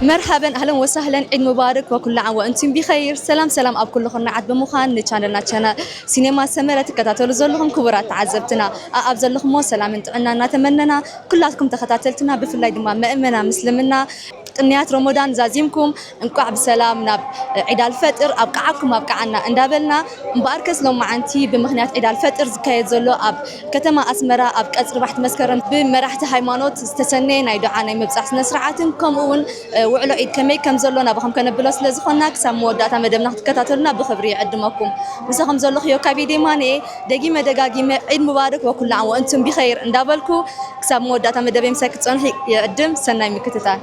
መርሓበን ኣህለን ወሳህለን፣ ዒድ ሙባረክ ወኩሉ ዓም ወእንቱም ቢኸይር። ሰላም ሰላም ኣብ ኩሉ ኩርናዓት ብምዃን ንቻነልና ቻነል ሲኔማ ሰመረ ትከታተሉ ዘለኹም ክቡራት ተዓዘብትና፣ ኣኣብ ዘለኹሞ ሰላምን ጥዕና እናተመነና፣ ኩላትኩም ተኸታተልትና ብፍላይ ድማ መእመና ምስልምና ቅንያት ረመዳን ዛዚምኩም እንቋዕ ብሰላም ናብ ዒድ ኣልፈጥር ኣብቅዓኩም ኣብቅዓና እንዳበልና፣ እምበኣርከስ ሎማዓንቲ ብምኽንያት ዒድ ኣልፈጥር ዝካየድ ዘሎ ኣብ ከተማ ኣስመራ ኣብ ቀጽሪ ባሕቲ መስከረም ብመራሕቲ ሃይማኖት ዝተሰነየ ናይ ዱዓ ናይ ምብጻሕ ስነ ስርዓትን ከምኡ እውን ውዕሎ ዒድ ከመይ ከም ዘሎ ናባኹም ከነብሎ ስለ ዝኾንና ክሳብ መወዳእታ መደብና ክትከታተሉና ብኽብሪ ይዕድመኩም። ምሳኹም ዘለኹ ዮካቤድ የማነ እየ። ደጊመ ደጋጊመ ዒድ ሙባረክ ወኩሉ ዓም ወእንቱም ቢኸይር እንዳበልኩ ክሳብ መወዳእታ መደበይ ምሳይ ክትጸንሑ ይዕድም። ሰናይ ምክትታል።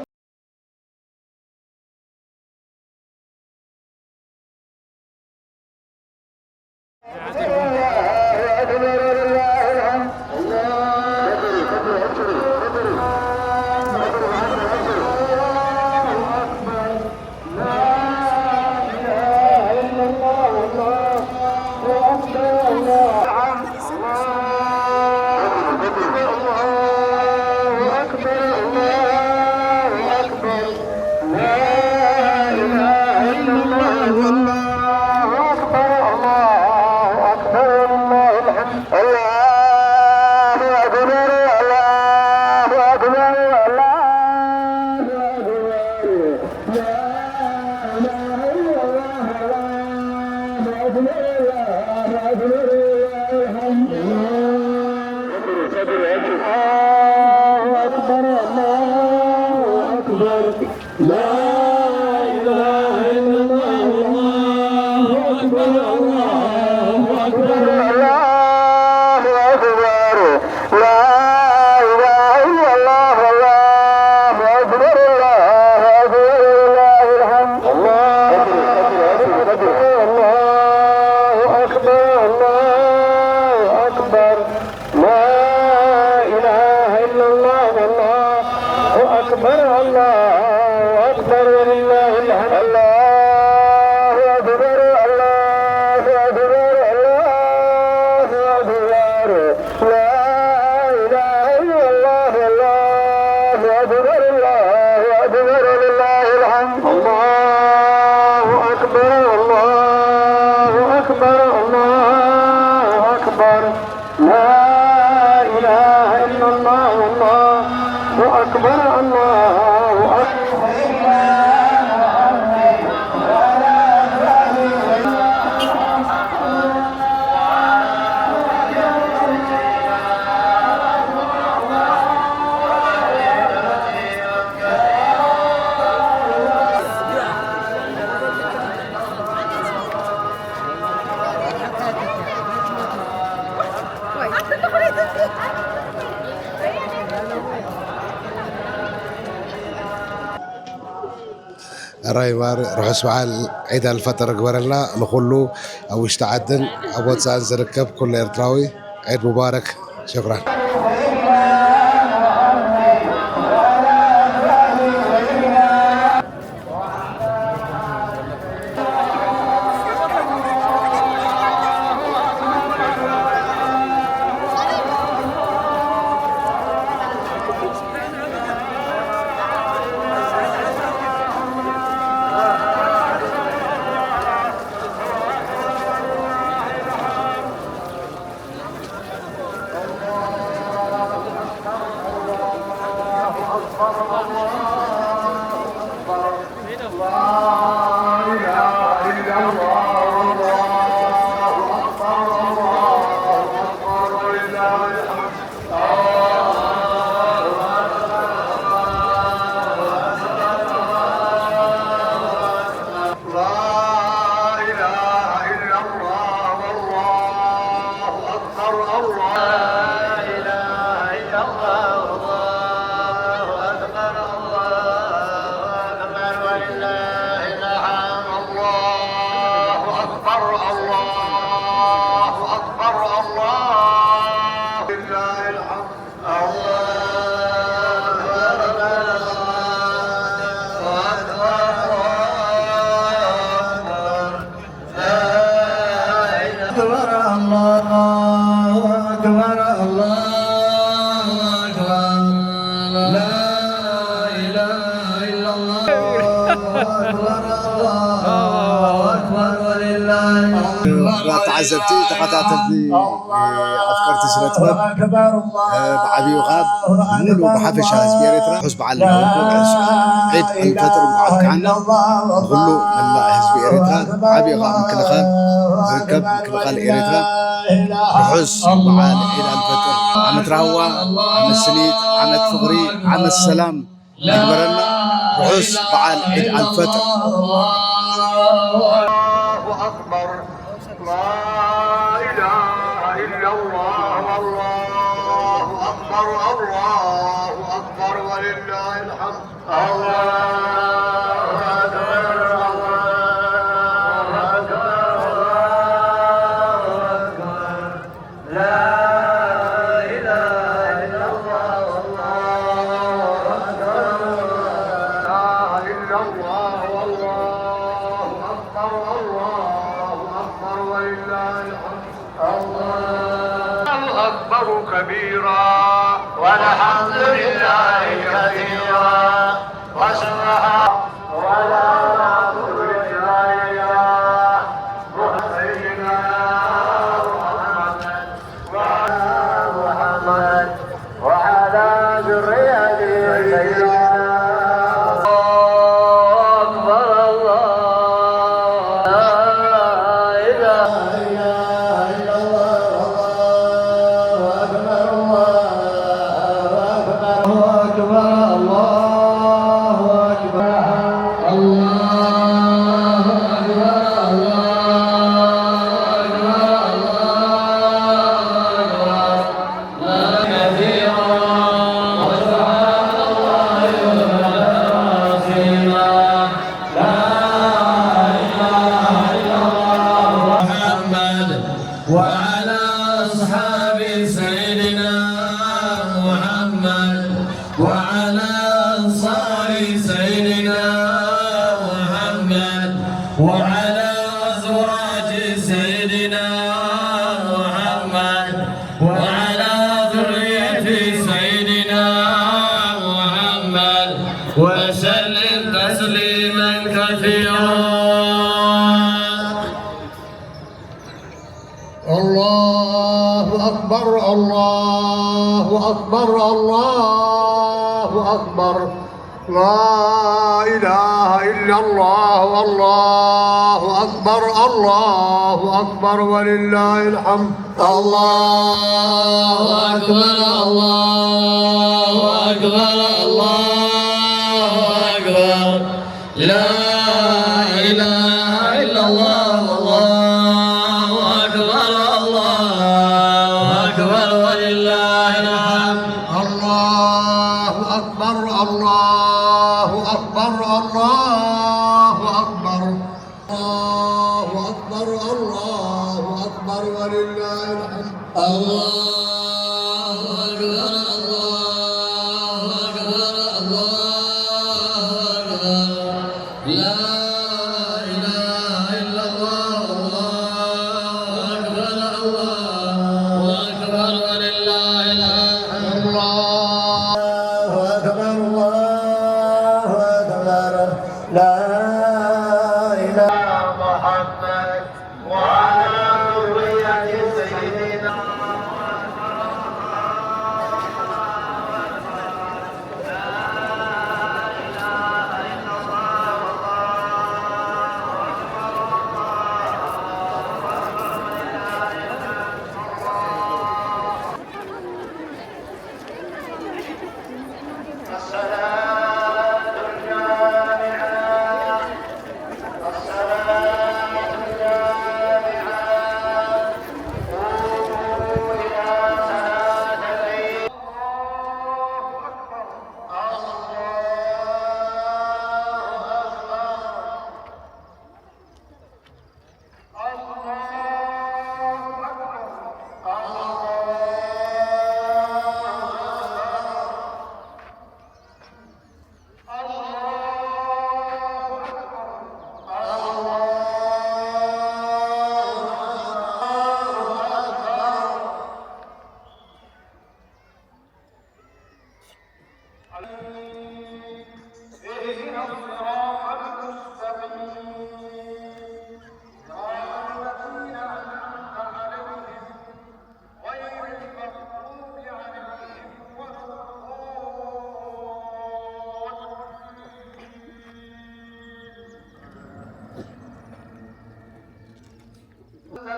ራይ ማር ርሑስ በዓል ዒድ ኣልፈጥር ግበረልና። ንኹሉ ኣብ ውሽጢ ዓድን ኣብ ወፃእን ዝርከብ ኩሉ ኤርትራዊ ዒድ ሙባረክ። ሽክራን። لا إله إلا الله، والله أكبر. الله، لا إله إلا الله، والله أكبر، الله أكبر، ولله الحمد. الله أكبر، الله أكبر، الله، لله الحمد. الله أكبر، الله أكبر، الله أكبر. لا إله أكبر، الله أكبر، الله أكبر. لا إله إلا الله، الله أكبر، الله أكبر، ولله الحمد. ተዓዘብቲ፣ ተኸታተልቲ፣ ኣፍቀርቲ ስነ ጥበብ፣ ብዓቢኡ ኸዓ ሙሉ ብሓፈሻ ህዝቢ ኤርትራ ርሑስ በዓል እናበልኩ፣ ርሑስ ዒድ ኣልፈጥር እንኳዕ ኣብቅዓና። ንኹሉ መላእ ህዝቢ ኤርትራ፣ ብዓቢኡ ኸዓ ምክልኻል ዝርከብ ምክልኻል ኤርትራ ርሑስ በዓል ዒድ ኣልፈጥር፣ ዓመት ራህዋ፣ ዓመት ስኒት፣ ዓመት ፍቕሪ፣ ዓመት ሰላም ይግበረልና። ርሑስ በዓል ዒድ ኣልፈጥር። الله أكبر. لا إله إلا الله، والله أكبر، الله أكبر، ولله الحمد. الله أكبر، الله أكبر، الله أكبر. لا إله إلا الله، والله أكبر. لا إله إلا الله، والله أكبر، الله أكبر، ولله الحمد. الله أكبر كبيرا، والحمد لله كثيرا، وسبحان، ولا نعبد إلا إياه، سيدنا محمد، وعلى محمد، وعلى ذريته سيدنا. الله أكبر، الله، لا إله إلا الله، الله أكبر، الله أكبر، الله أكبر، الله أكبر، الله أكبر، الله أكبر، الله أكبر. كثيرا، وسبحان الله بكرة وأصيلا. لا إله إلا الله. محمد وعلى أصحاب سيدنا محمد وعلى أنصار سيدنا محمد وعلى أزواج سيدنا محمد وعلى ذرية سيدنا محمد وسلم تسليما كثيرا. الله أكبر، الله أكبر، الله أكبر. لا إله إلا الله، والله أكبر، الله أكبر، ولله الحمد. الله أكبر، الله أكبر، الله أكبر. لا إله إلا الله، الله أكبر، الله أكبر. أكبر ولله الحمد. الله أكبر، الله أكبر، الله أكبر. الله أكبر، الله أكبر ولله الحمد. الله أكبر، الله أكبر، الله أكبر. لا إله إلا الله، الله أكبر، الله أكبر ولله الحمد. الله أكبر، الله أكبر. لا إله محمد وعلى ذرية سيدنا الصلاة الجامعة، الصلاة الجامعة، قوموا إلى صلاة العيد. الله أكبر، الله أكبر. اهدنا الصراط المستقيم، صراط الذين أنعمت عليهم، غير المغضوب عليهم ولا الضالين.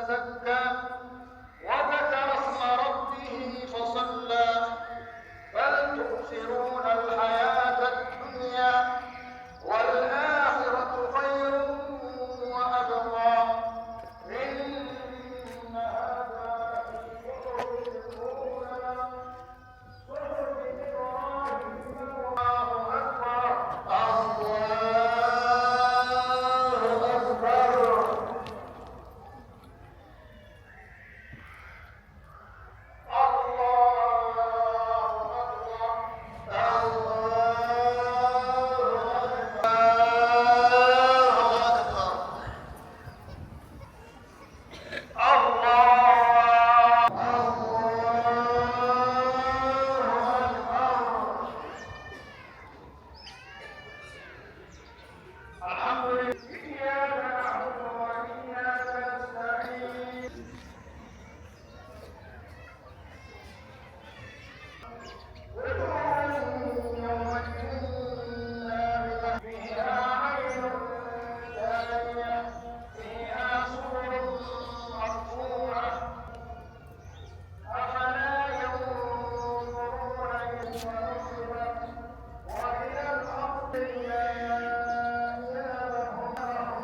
تزكى وذكر اسم ربه فصلى. بل تؤثرون الحياة الدنيا والآخرة خير وأبقى. إن هذا لفي الصحف الأولى. صحف إبراهيم. الله أكبر، الله أكبر. الحمد لله. إياك نعبد وإياك نستعين. وجوه يومئذ ناعمة. فيها عين جارية. فيها سرر مرفوعة. أفلا ينظرون إلى السماء وإلى الأرض كيف خلقها.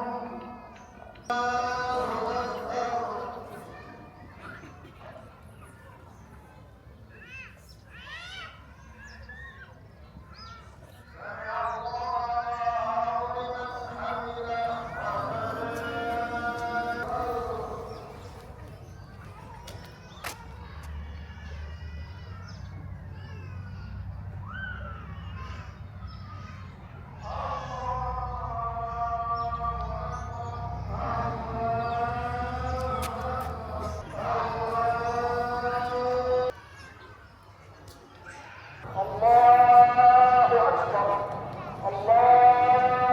الله أكبر.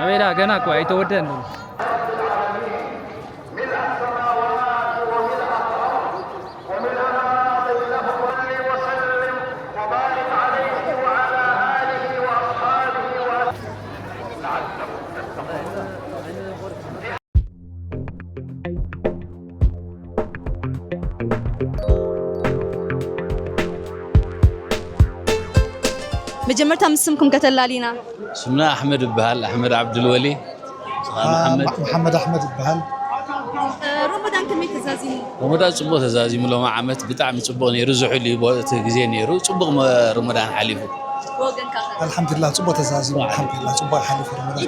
ኣበይ ደኣ? ገና እኮ ኣይተወደአን። መጀመርታ ምስ ስምኩም ከተላሊና። ስምና ኣሕመድ ይበሃል፣ ኣሕመድ ዓብዱልወሊ። ስኻ መሓመድ። መሓመድ ኣሕመድ ይበሃል። እ፣ ሮሞዳን ከመይ ረመዳን ጽቡቕ ተዛዚሙ። ሎሚ ዓመት ብጣዕሚ ጽቡቕ ነይሩ። ዝሑል እዩ እቲ ግዜ ነይሩ። ጽቡቕ መ- ረመዳን ሓሊፉ። ኣልሓምዱላ፣ ጽቡቕ ተዛዚሙ። ኣልሓምዱላ፣ ጽቡቕ ሓሊፉ ረመዳን።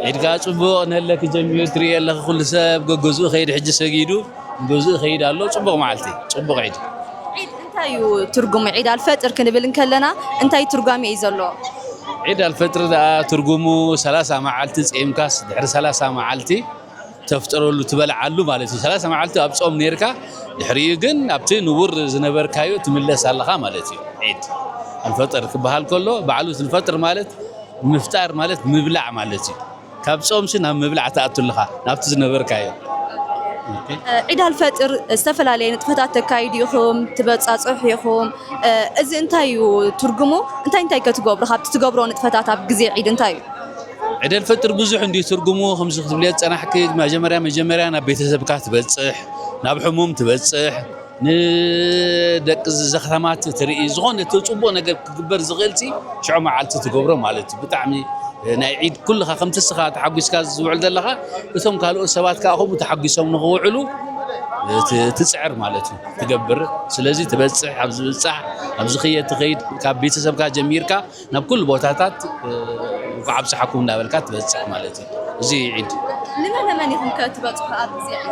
ዒድ ከዓ ጽቡቕ ነለክ ጀሚሩ ትርኢ ኣለክ። ኩሉ ሰብ ገገዝኡ ከይድ ሕጂ ሰጊዱ ገዝኡ ከይድ ኣሎ። ጽቡቕ መዓልቲ፣ ጽቡቕ ዒድ። እንታይ እዩ ትርጉሙ? ዒድ ኣልፈጥር ክንብል እንከለና እንታይ ትርጓሜ እዩ ዘለዎ? ዒድ ኣልፈጥር ደኣ ትርጉሙ ሰላሳ መዓልቲ ጼምካስ ድሕሪ ሰላሳ መዓልቲ ተፍጥረሉ ትበልዓሉ ማለት እዩ። ሰላሳ መዓልቲ ኣብ ጾም ነርካ ድሕሪኡ ግን ኣብቲ ንቡር ዝነበርካዮ ትምለስ ኣለኻ ማለት እዩ። ዒድ ኣልፈጥር ክበሃል ከሎ ባዕሉ ኣልፈጥር ማለት ምፍጣር ማለት ምብላዕ ማለት እዩ። ካብ ጾምሲ ናብ ምብላዕ ትኣቱ ኣለኻ ናብቲ ዝነበርካዮ። ዒድ ኣልፈጥር ዝተፈላለየ ንጥፈታት ተካይዱ ኢኹም፣ ትበጻጽሑ ኢኹም። እዚ እንታይ እዩ ትርጉሙ? እንታይ እንታይ ከ ትገብሩ? ካብቲ ትገብሮ ንጥፈታት ኣብ ግዜ ዒድ እንታይ እዩ? ዕደል ፈጥር ብዙሕ እንዲ ትርጉሙ ከምዚ ክትብልዮ ዝጸናሕኪ መጀመርያ መጀመርያ ናብ ቤተሰብካ ትበጽሕ፣ ናብ ሕሙም ትበጽሕ፣ ንደቂ ዘኽታማት ትርኢ፣ ዝኾነ እቲ ጽቡቕ ነገር ክግበር ዝኽእል ሲ ሽዑ መዓልቲ ትገብሮ ማለት እዩ። ብጣዕሚ ናይ ዒድ ኩልኻ ከምቲ እስኻ ተሓጒስካ ዝውዕል ዘለኻ እቶም ካልኦት ሰባት ከዓ ከምኡ ተሓጒሶም ንኽውዕሉ ትጽዕር ማለት እዩ ትገብር። ስለዚ ትበጽሕ፣ ኣብ ዝብጻሕ ኣብ ዝኽየድ ትኸይድ፣ ካብ ቤተሰብካ ጀሚርካ ናብ ኩሉ ቦታታት እንኳዕ ኣብፀሓኩም እንዳበልካ ትበፅሕ ማለት እዩ። እዚ ዒድ ንመን ንመን ኢኹም ከ ትበፅሑ ኣብ ግዜ ዒድ?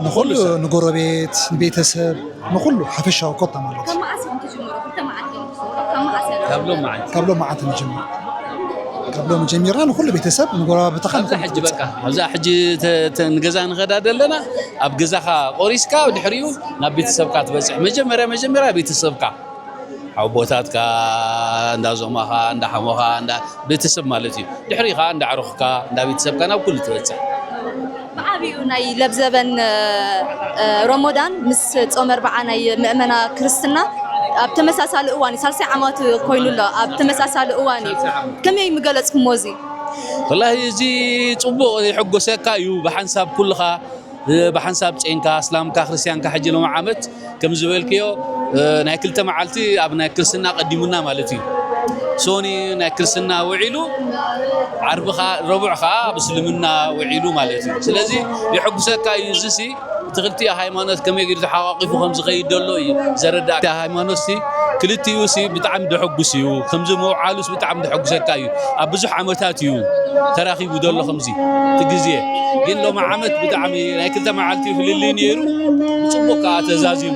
ንኩሉ ንጎረቤት ንቤተሰብ ንኩሉ ሓፈሻዊ ኮታ ማለት እዩ። ካብ መዓስ ኢኹም ትጅምሩ? ክልተ መዓልቲ እዮም ትጅምሩ። ካብ መዓስ እዮም? ካብ ሎም መዓልቲ። ካብ ሎም መዓልቲ ንጅምር። ካብ ሎም ጀሚርና ንኩሉ ቤተሰብ ንጎረባብትኻ ኣብዛ ንኩሉ ሕጂ በቃ ኣብዛ ሕጂ ተ- ተ- ንገዛ ንኸዳ ዘለና ኣብ ገዛኻ ቆሪስካ ድሕሪኡ ናብ ቤተሰብካ ትበፅሕ። መጀመርያ መጀመርያ ቤተሰብካ ሓውቦታትካ እንዳዞማኻ እንዳሓሞኻ እንዳ ቤተሰብ ማለት እዩ። ድሕሪ ከዓ እንዳዕሩኽካ እንዳ ቤተሰብካ ናብ ኩሉ ትበፅሕ። ብዓብዩ ናይ ለብዘበን እ፣ እ፣ ሮሞዳን ምስ ጾመ ኣርብዓ ናይ ምእመና ክርስትና ኣብ ተመሳሳሊ እዋን እዩ። ሳልሳይ ዓማቱ ኮይኑ ኣሎ ኣብ ተመሳሳሊ እዋን እዩ። ከመይ ምገለጽኩሞ እዚ? ወላሂ እዚ ፅቡቕ የሐጎሰካ እዩ። ብሓንሳብ ኩልኻ ብሓንሳብ ጼንካ ኣስላምካ ክርስትያንካ ሕጂ ሎም ዓመት ከም ዝበልክዮ ናይ ክልተ መዓልቲ ኣብ ናይ ክርስትና ቀዲሙና ማለት እዩ። ሶኒ ናይ ክርስትና ውዒሉ ዓርቢ ከዓ ረቡዕ ከዓ ኣብ እስልምና ውዒሉ ማለት እዩ። ስለዚ የሐጉሰካ እዩ። እዚ ሲ እቲ ክልቲኡ ሃይማኖት ከመይ ገይሩ ተሓቋቂፉ ከም ዝኸይድ ዘሎ እዩ ዘረዳእካ። ሃይማኖት ሲ ክልቲኡ ሲ ብጣዕሚ ደሐጉስ እዩ። ከምዚ ምውዓሉስ ብጣዕሚ ደሐጉሰካ እዩ። ኣብ ብዙሕ ዓመታት እዩ ተራኺቡ ዘሎ ከምዚ እቲ ግዜ። ግን ሎሚ ዓመት ብጣዕሚ ናይ ክልተ መዓልቲ ፍልልይ ነይሩ። ብፅቡቅ ከዓ ተዛዚሙ።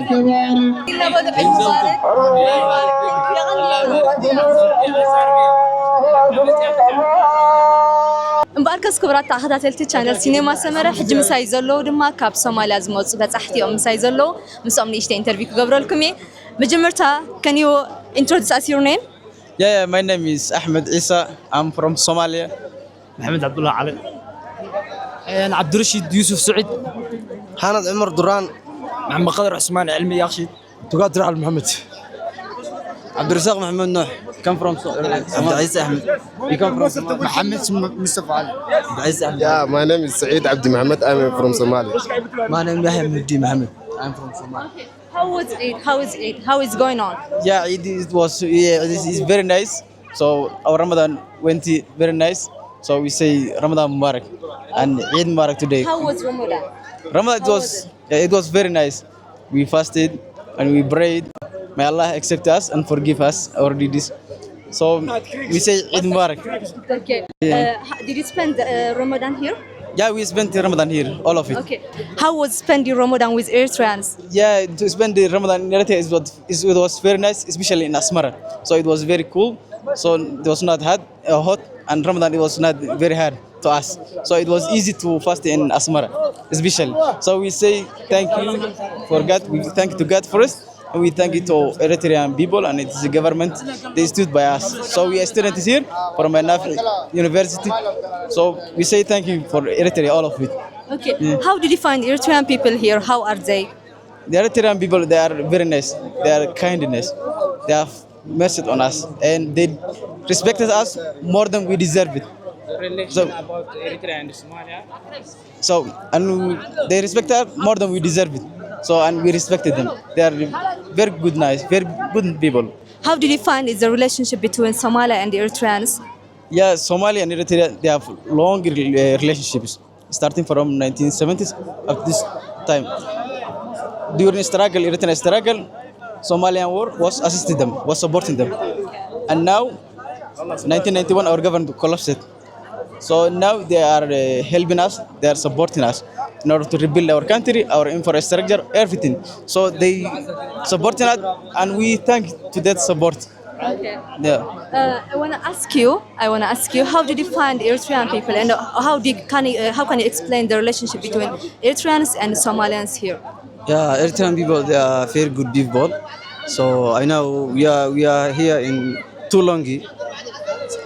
እምበኣርከስ ክቡራት ተኸታተልቲ ቻነል ሲኔማ ሰመረ ሕጂ ምሳይ ዘለዉ ድማ ካብ ሶማልያ ዝመፁ በፃሕቲ እዮም ምሳይ ዘለዉ። ምስኦም ንእሽተይ ኢንተርቪው ክገብረልኩም እየ። መጀመርታ can you introduce us your name? Yeah, yeah, my name is Ahmed Isa. I'm from Somalia. محمد عبد الله علي. أنا عبد الرشيد يوسف سعيد. حانت عمر دران. محمد قدر عثمان علمي ياخشيد. تقاتل على محمد. عبد الرزاق محمد نوح. Come from Somalia. عبد العزيز احمد. You come from Somalia. محمد مصطفى علي. عبد العزيز احمد. Yeah, my name is Saeed Abdi Mohamed. I'm from Somalia. My name is Yahya Mudi Mohamed. I'm from Somalia. How was Eid? How is Eid? How is going on? Yeah, it, it was yeah, it is it's very nice. So our Ramadan went very nice. So we say Ramadan Mubarak and Eid Mubarak today. How was Ramadan? Ramadan it was yeah, it was very nice. We fasted and we prayed. May Allah accept us and forgive us our deeds. So we say Eid Mubarak. Okay. Uh, h- did you spend uh, Ramadan here? Yeah, we spent Ramadan here, all of it. Okay. How was spending Ramadan with Eritreans? Yeah, to spend the Ramadan in Eritrea is what is, it was very nice, especially in Asmara. So it was very cool. So it was not hot, uh, hot, and Ramadan it was not very hard to us. So it was easy to fast in Asmara, especially. So we say thank you for God. We thank to God first. And we thank it to Eritrean people and its government. They stood by us. So we are students here from Nafi University. So we say thank you for Eritrea, all of it. Okay. How did you find Eritrean people here? How are they? The Eritrean people, they are very nice. They are kindness. They have mercy on us and they respected us more than we deserve it. So, about Eritrea and Somalia. So and they respect us more than we deserve it. So and we respected them. They are very good, nice, very good people. How did you find is the relationship between Somalia and Eritreans? Yeah, Somalia and Eritrea, they have long rel- uh, relationships starting from nineteen seventies up to this time. During struggle, Eritrean struggle, Somalian war was assisting them, was supporting them. And now, nineteen ninety-one, our government collapsed. So now they are uh, helping us, they are supporting us in order to rebuild our country, our infrastructure, everything. So they supporting us, and we thank to that support. Okay. Yeah. Uh, I want to ask you. I want to ask you. How did you find Eritrean people, and how did can you, uh, how can you explain the relationship between Eritreans and Somalians here? Yeah, Eritrean people, they are very good people. So I know we are we are here in too long.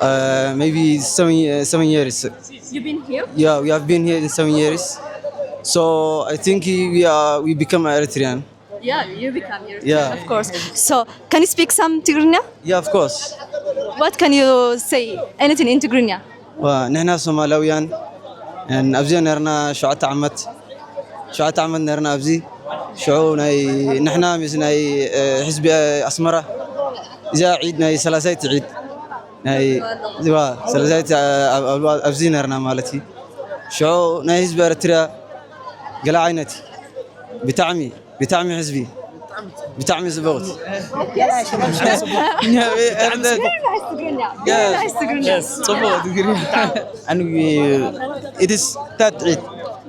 Uh, maybe seven uh, seven years. You've been here? Yeah, we have been here in seven years. So I think we are we become Eritrean. Yeah, you become Eritrean, yeah, of course. So, can you speak some Tigrinya? Yeah, of course. What can you say? Anything in Tigrinya? ንሕና ሶማላውያን ኣብዚኣ ነርና ሸውዓተ ዓመት ሸውዓተ ዓመት ነርና ኣብዚ። ሽዑ ናይ ንሕና ምስ ናይ ሕዝቢ ኣስመራ እዚኣ ዒድ ናይ ሰላሳይቲ ዒድ ናይ ሰላሳይቲ ኣብዚ ነርና ማለት እዩ። ሽዑ ናይ ህዝቢ ኤርትራ ገለ ዓይነት ብጣዕሚ ብጣዕሚ ህዝቢ ብጣዕሚ ጽብቕቲ። ጽቡቕ ትግርኛ። And we, it is that Eid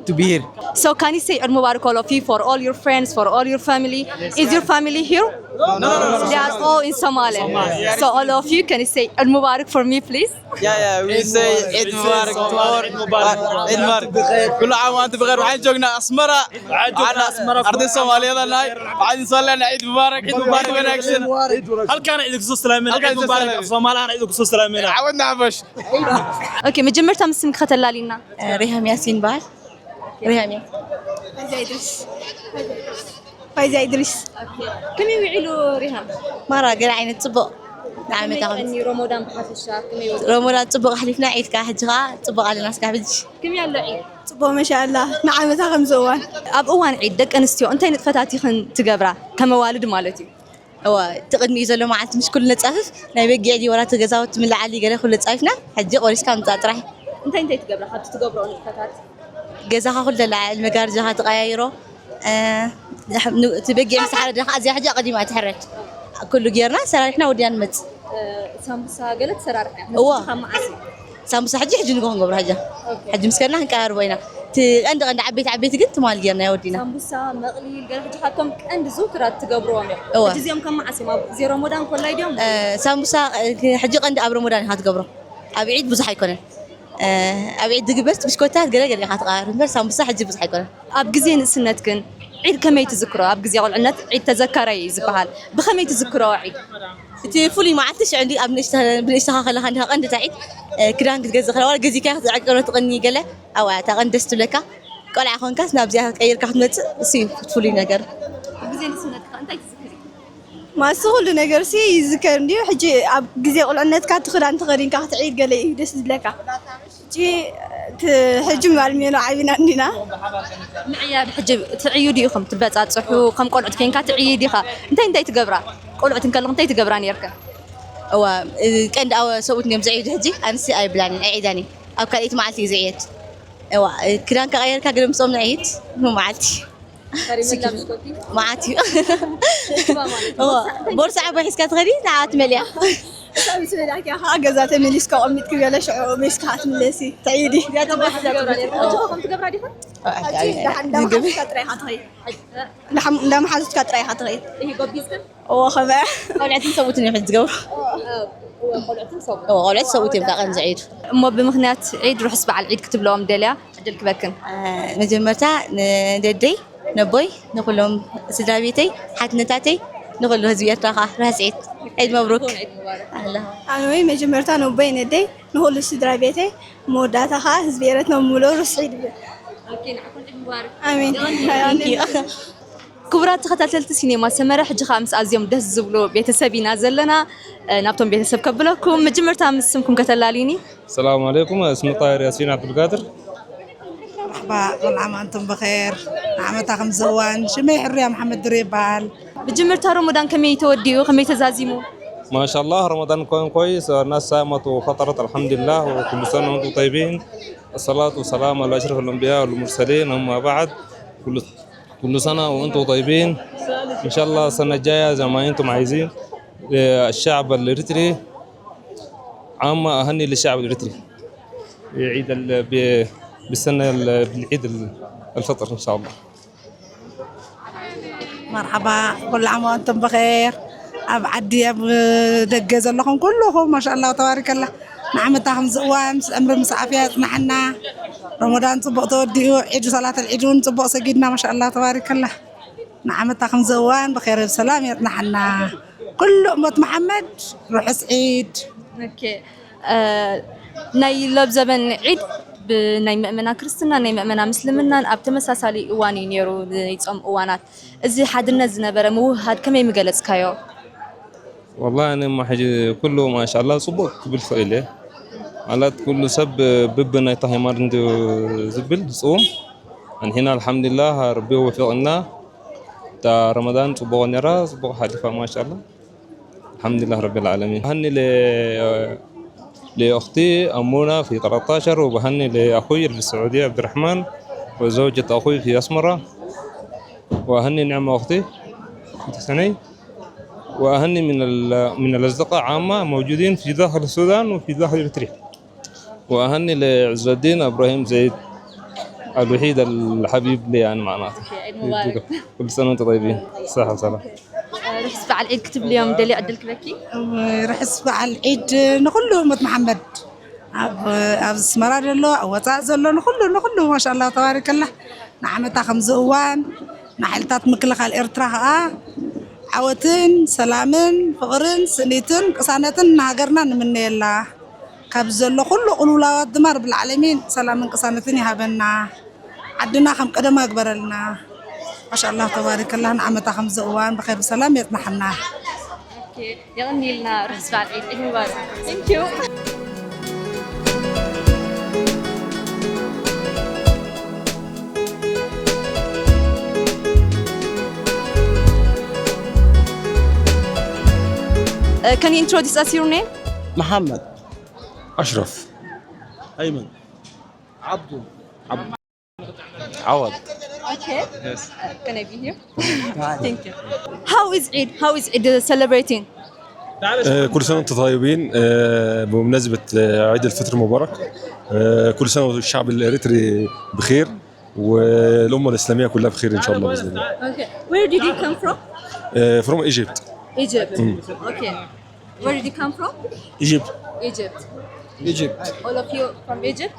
to be here. So can you say Eid Mubarak all of you for all your friends, for all your family? Is your family here? They are all in Somalia. So all of you, can you say Eid Mubarak for me, please? Yeah, yeah, we say Eid Mubarak to all. Eid Mubarak. Eid Mubarak. كل عام وأنتم بخير. Waxaan joognaa Asmara. Waxaan joognaa Asmara. Arday Soomaaliyeed aan nahay. Waxaan idin soo leenahay Eid Mubarak. Eid Mubarak wanaagsan. Halkaan idinku soo salaamayna. Halkaan Eid Mubarak. Soomaalihaan idinku soo salaamayna. Cawadna xabash. Okay, መጀመርታ ምስ ስምኪ ከተላሊና። ሪሃም ያሲን በሃል። ሪሃም እያ። ፋይዛ ኢድሪስ። ፋይዛ ኢድሪስ። ከመይ ውዒሉ ሪሃም? ማራ ገለ ዓይነት ጽቡቕ። ንዓመታ ከም ቀኒ ረመዳን ብሓፈሻ ከመይ ውዒሉ? ረመዳን ጽቡቕ ኣሕሊፍና፣ ዒድ ከኣ ሕጂ ከኣ ጽቡቕ ኣለና እስካብ ሕጂ። ከመይ ኣሎ ዒድ? ጽቡቕ መሻኣላ። ንዓመታ ከምዚ እዋን። ኣብ እዋን ዒድ ደቂ ኣንስትዮ እንታይ ንጥፈታት ኢኽን ትገብራ? ከም ኣዋልድ ማለት እዩ። እዋ፣ እቲ ቅድሚኡ ዘሎ መዓልቲ ምሽ ኩሉ ነጻፍፍ፣ ናይ በጊዕ ድዩ ወላ እቲ ገዛውቲ ምልዓል ገለ ኩሉ ጻፊፍና፣ ሕጂ ቆሪስካ ምጻእ ጥራሕ። እንታይ እንታይ ትገብራ ካብቲ ትገብርኦ ንጥፈታት? ገዛኻ ኩሉ ተለዓዕል፣ መጋረጃኻ ትቀያይሮ፣ እ፣ እቲ በጊዕ ምስ ሓረደ ከዓ እዚኣ ሕጂ ኣቐዲማ ትሕረድ። ኩሉ ጌርና ሰራሪሕና ወዲና ንመጽእ። እ፣ ሳምቡሳ ገለ ትሰራርሕ እያ? እዋ። ካብ መዓስ እዩ? ሳምቡሳ ሕጂ፣ ሕጂ ንግሆ ክንገብሮ ሕጂ። ኦኬ። ሕጂ ምስ ከድና ክንቀራርቦ ኢና። እቲ ቀንዲ ቀንዲ ዓበይቲ ዓበይቲ ግን ትማል ጌርና ወዲና። ሳምቡሳ፣ መቕሊል፣ ገለ ሕጂ ካብቶም ቀንዲ ዝውቱራት ትገብርዎም እዮም። እወ። ሕጂ እዚኦም ካብ መዓስ እዮም? ኣብ ግዜ ረመዳን ኮላይ ድዮም? እ፣ ሳምቡሳ፣ እ፣ ሕጂ ቀንዲ ኣብ ረመዳን ኢኻ ትገብሮ። ኣብ ዒድ ብዙሕ ኣይኮነን። እ፣ ኣብ ዒድ ዝግበር ብሽኮታት ገለ ገለ ኢኻ ትቐራርብ እምበር ሳምቡሳ ሕጂ ብዙሕ ኣይኮነን። ኣብ ግዜ ንእስነት ግን ዒድ ከመይ ትዝክሮ? ኣብ ግዜ ቁልዕነት ዒድ ተዘከረ እዩ ዝበሃል። ብኸመይ ትዝክሮ ዒድ? እቲ ፍሉይ መዓልቲ ሽዑ እንዲ ኣብ ንእሽተ-፣ ብንእሽተኻ ከለኻ እንዲኻ ቀንዲ እታ ዒድ፣ እ፣ ክዳን ክትገዝእ ከላ፣ ዋላ ገዚእካ ክትዕቅሮ ትቕኒ ገለ፣ ኣብኣ እታ ቀንዲ ደስ ትብለካ። ቆልዓ ኮንካስ ናብዚኣ ቀይርካ ክትመጽእ፣ እሱ እዩ እቲ ፍሉይ ነገር። ኣብ ግዜ ንእስነትካ እንታይ ትዝክሪ? ማሱ ኩሉ ነገርሲ ይዝከር እንድዩ። ሕጂ ኣብ ግዜ ቁልዕነትካ እቲ ክዳን ተኸዲንካ ክትዒድ ገለ እዩ ደስ ዝብለካ። ሕጂ፣ እቲ ሕጂ ምባል ሜኖ ዓቢና እንዲና። ምዕያድ ሕጂ ትዕዩ ዲኹም? ትበጻጽሑ፣ ከም ቆልዑት ኮይንካ ትዕይ ዲኻ? እንታይ እንታይ ትገብራ? ቆልዑት እንከለኹም እንታይ ትገብራ ኔርክን? እዋ፣ እ፣ ቀንዲ ኣወ-፣ ሰብኡት እዮም ዝዕይዱ። ሕጂ ኣንስቲ ኣይብላን እየን፣ ኣይዕይዳን እየን። ኣብ ካልኣይቲ መዓልቲ እዩ ዝዕየድ። እዋ፣ እ፣ ክዳንካ ቀየርካ ገለ ምስኦም ንዕይድ፣ መዓልቲ። ከሪመላ ብስኮቲ? መዓት እዩ። ሽባ ማለት እዩ። እዋ፣ ቦርሳ ዓባይ ሒዝካ ትኸዲ፣ ንዓ ትመልያ። ሳብ ስበዳኪ ኢኻ ገዛ ተመሊስካ ቆሚጥኪ ገለ ሽዑ መሊስካ ክትምለሲ ትዕይዲ። እዚኣ ተባሂላ ትገብራ ኔርካ። ሕጂ ከም ትገብራ ዲኻ? ኣይ፣ ኣይ፣ ኣይ፣ ደሓን ምግቢ። እንዳመሓዙትካ ጥራይ ኢኻ ትኸይድ። እንዳሓም-፣ እንዳመሓዙትካ ጥራይ ኢኻ ትኸይድ። ይሄ ጎቢዝካ? እዎ፣ ኸመያ። ቆልዕትን ሰብኡትን እዮም ሕጂ ዝገብሩ። እዎ፣ ቆልዕትን ሰብኡትን። እዎ፣ ቆልዕትን ሰብኡት እዮም ካብ ቀን ዝዕይዱ። እሞ ብምኽንያት ዒድ ርሑስ በዓል ዒድ ክትብለዎም ደልያ ዕድል ክበክን። እ፣ መጀመርታ ንደደይ፣ ነቦይ፣ ንኹሎም ስድራ ቤተይ፣ ሓትነታተይ፣ ንኹሉ ህዝቢ ኤርትራ ኸዓ ርሑስ ዒድ። ዒድ መብሩክ። ዒድ ሙባረክ። ኣላ። ኣነ ወይ መጀመርታ ነቦይ፣ ነደይ፣ ንኹሉ ስድራ ቤተይ፣ መወዳእታ ኸዓ ህዝቢ ኤረትና ብምሉኡ ርሑስ ዒድ ይብል። ኦኬ፣ ንዓኩም ዒድ ሙባረክ። ኣሜን። Thank you። ክቡራት ተኸታተልቲ ሲኔማ ሰመረ፣ ሕጂ ኸዓ ምስ ኣዝዮም ደስ ዝብሉ ቤተሰብ ኢና ዘለና። እ፣ ናብቶም ቤተሰብ ከብለኩም፣ መጀመርታ ምስ ስምኩም ከተላልዩኒ? السلام عليكم، اسمي طاهر ياسين عبد القادر. مرحبا، كل عام وأنتم بخير. ንዓመታ ከምዚ እዋን፣ ሽመይ ሕሩያ መሓመድ ድሩ ይበሃል። ብጅምርታ ረመዳን ከመይ ተወዲኡ፣ ከመይ ተዛዚሙ? ما شاء الله، رمضان كان كويس، الناس صامت وفطرت الحمد لله، وكل سنة وأنتم طيبين. الصلاة والسلام على أشرف الأنبياء والمرسلين، أما بعد، كل كل سنة وأنتم طيبين. إن شاء الله السنة الجاية زي ما أنتم عايزين. آه، الشعب الإريتري عامة، أهني للشعب الإريتري. عيد ال-، ب-، بالسنة ال-، بالعيد ال-، الفطر إن شاء الله. مرحبا، كل عام وأنتم بخير. ኣብ ዓዲ ኣብ ደገ ዘለኹም ኩልኹም ማሻኣላ ተባሪከላ ንዓመታ ከምዚ እዋን ምስ ዕምሪ ምስ ዓፍያ ይጽናሕና። ረመዳን ጽቡቕ ተወዲኡ፣ ዒድ ሰላት ኣልዒድ እውን ጽቡቕ ሰጊድና ማሻኣላ ተባሪከላ። ንዓመታ ከምዚ እዋን ብኸይር ብሰላም የጽናሕና። ኩሉ እመት መሓመድ ርሑስ ዒድ። ኦኬ፣ እ፣ ናይ ሎብዘበን ዒድ ብናይ ምእመና ክርስትና ናይ ምእመና ምስልምናን ኣብ ተመሳሳሊ እዋን እዩ ነይሩ፣ ናይ ጾም እዋናት። እዚ ሓድነት ዝነበረ ምውህሃድ ከመይ ምገለጽካዮ? والله ኣነ እማ ሕጂ ኩሉ ማሻኣላ ጽቡቕ ክብል ክእል እየ። ማለት ኩሉ ሰብ ብብናይታ ሃይማኖት እንድዩ ዝብል ዝጽውም። ኣንሒና ኣልሓምዱሊላህ ረቢ ወፊቕና። እታ ረመዳን ጽቡቕ ነይራ፣ ጽቡቕ ሓሊፋ ማሻኣላ። الحمد لله رب العالمين. أهني ل-، لأختي أمونة في ثلاثة عشر، وبهني لأخوي اللي في السعودية عبد الرحمن، وزوجة أخوي في أسمرة، وأهني نعمة أختي، أنت سني؟ وأهني من ال-، من الأصدقاء عامة موجودين في داخل السودان وفي داخل إريتريا. وأهني لعز الدين إبراهيم زيد الوحيد الحبيب لي، يعني، معناته. ኦኬ፣ ዒድ ሙባረክ። ኩሉ ሰነ ወንቱም ጠይቢን። ሰሓ ሰላም። ርሑስ በዓል ዒድ ክትብልዮም ደልዮ ዕድል ክበኪ። ርሑስ በዓል ዒድ ንኹሉ እመት መሓመድ። ኣብ፣ ኣብ ኣስመራ ዘሎ፣ ኣብ ወጻእ ዘሎ ንኹሉ፣ ንኹሉ ማሻኣላ ተባረከላ። ንዓመታ ከምዚ እዋን ንሓይልታት ምክልኻል ኤርትራ ኸኣ ዓወትን ሰላምን ፍቕርን ስኒትን ቅሳነትን ንሃገርና ንምነየላ። ካብ ዘሎ ኩሉ ቅልውላዋት ድማ ረብል ዓለሚን ሰላምን ቅሳነትን ይሃበና። ዓድና ከም ቀደማ ግበረልና። ማሻኣላህ ተባሪከላህ ንዓመታ ከምዚ እዋን ብኸይር ብሰላም የጽናሕና። ኦኬ፣ የቐንየልና። ርሑስ በዓል ዒድ፣ ዒድ ሙባረክ። Thank you. Uh, can you introduce us your name? محمد. أشرف. أيمن. عبدو. عبد. عوض. Okay. Yes. Uh, can I be here? Thank you. How is Eid? How is Eid, uh, celebrating? آه، كل سنة وانتم طيبين. آه، بمناسبة، آه، عيد الفطر المبارك. آه، كل سنة والشعب الإريتري بخير، والأمة الإسلامية كلها بخير إن شاء الله بإذن الله. Okay. Where did you come from? آه، from Egypt. Egypt. Okay. Where did you come from? Egypt. Egypt. Egypt. All of you from Egypt?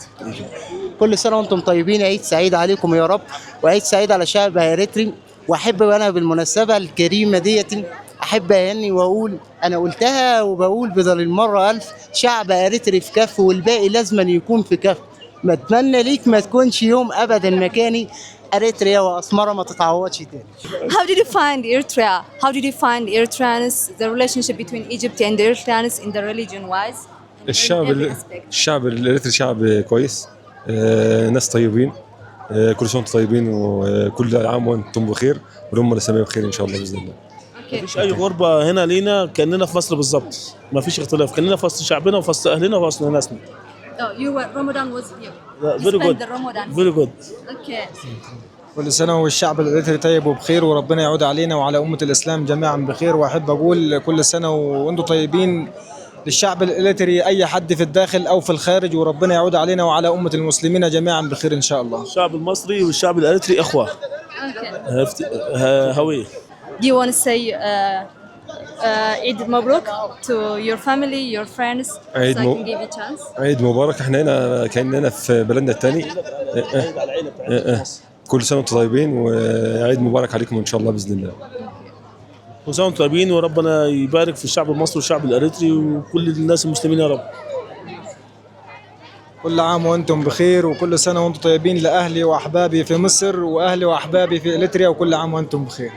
كل سنة وانتم طيبين، عيد سعيد عليكم يا رب، وعيد سعيد على شعب إريتري. وأحب وأنا بالمناسبة الكريمة ديت أحب أهني وأقول، أنا قلتها وبقول بدل المرة ألف: شعب إريتري في كف، والباقي لازم يكون في كف. بتمنى ليك ما تكونش يوم أبدا مكاني. إريتريا وأسمرة ما تتعوضش تاني. How did you find Eritrea? How did you find Eritreans, the relationship between Egypt and Eritreans in the religion wise? الشعب ال-، الشعب الإريتري شعب كويس. آه، ناس طيبين. آه، كل سنة وانتم طيبين، وكل عام وانتم بخير، والأمة الإسلامية بخير إن شاء الله بإذن الله. Okay. مفيش أي غربة هنا لينا، كأننا في مصر بالظبط. مفيش اختلاف، كأننا في وسط شعبنا وفي وسط أهلنا وفي وسط ناسنا. Oh, you were, Ramadan was here. Yeah, very good. Very good. Okay. كل سنة والشعب الإريتري طيب وبخير، وربنا يعود علينا وعلى أمة الإسلام جميعا بخير. وأحب أقول كل سنة وأنتم طيبين للشعب الإريتري، أي حد في الداخل أو في الخارج، وربنا يعود علينا وعلى أمة المسلمين جميعا بخير إن شاء الله. الشعب المصري والشعب الإريتري إخوة. Okay. هفت-، ه-، هوية. Do you want to say, uh, uh, عيد مبروك to your family, your friends, so I can give you chance? عيد مبارك. احنا هنا كأننا في بلدنا التاني. إيه، إيه. إيه، إيه. كل سنة وانتم طيبين، وعيد مبارك عليكم إن شاء الله بإذن الله. كل سنة وانتم طيبين، وربنا يبارك في الشعب المصري والشعب الإريتري وكل الناس المسلمين يا رب. كل عام وأنتم بخير، وكل سنة وأنتم طيبين لأهلي وأحبابي في مصر وأهلي وأحبابي في إريتريا، وكل عام وأنتم بخير.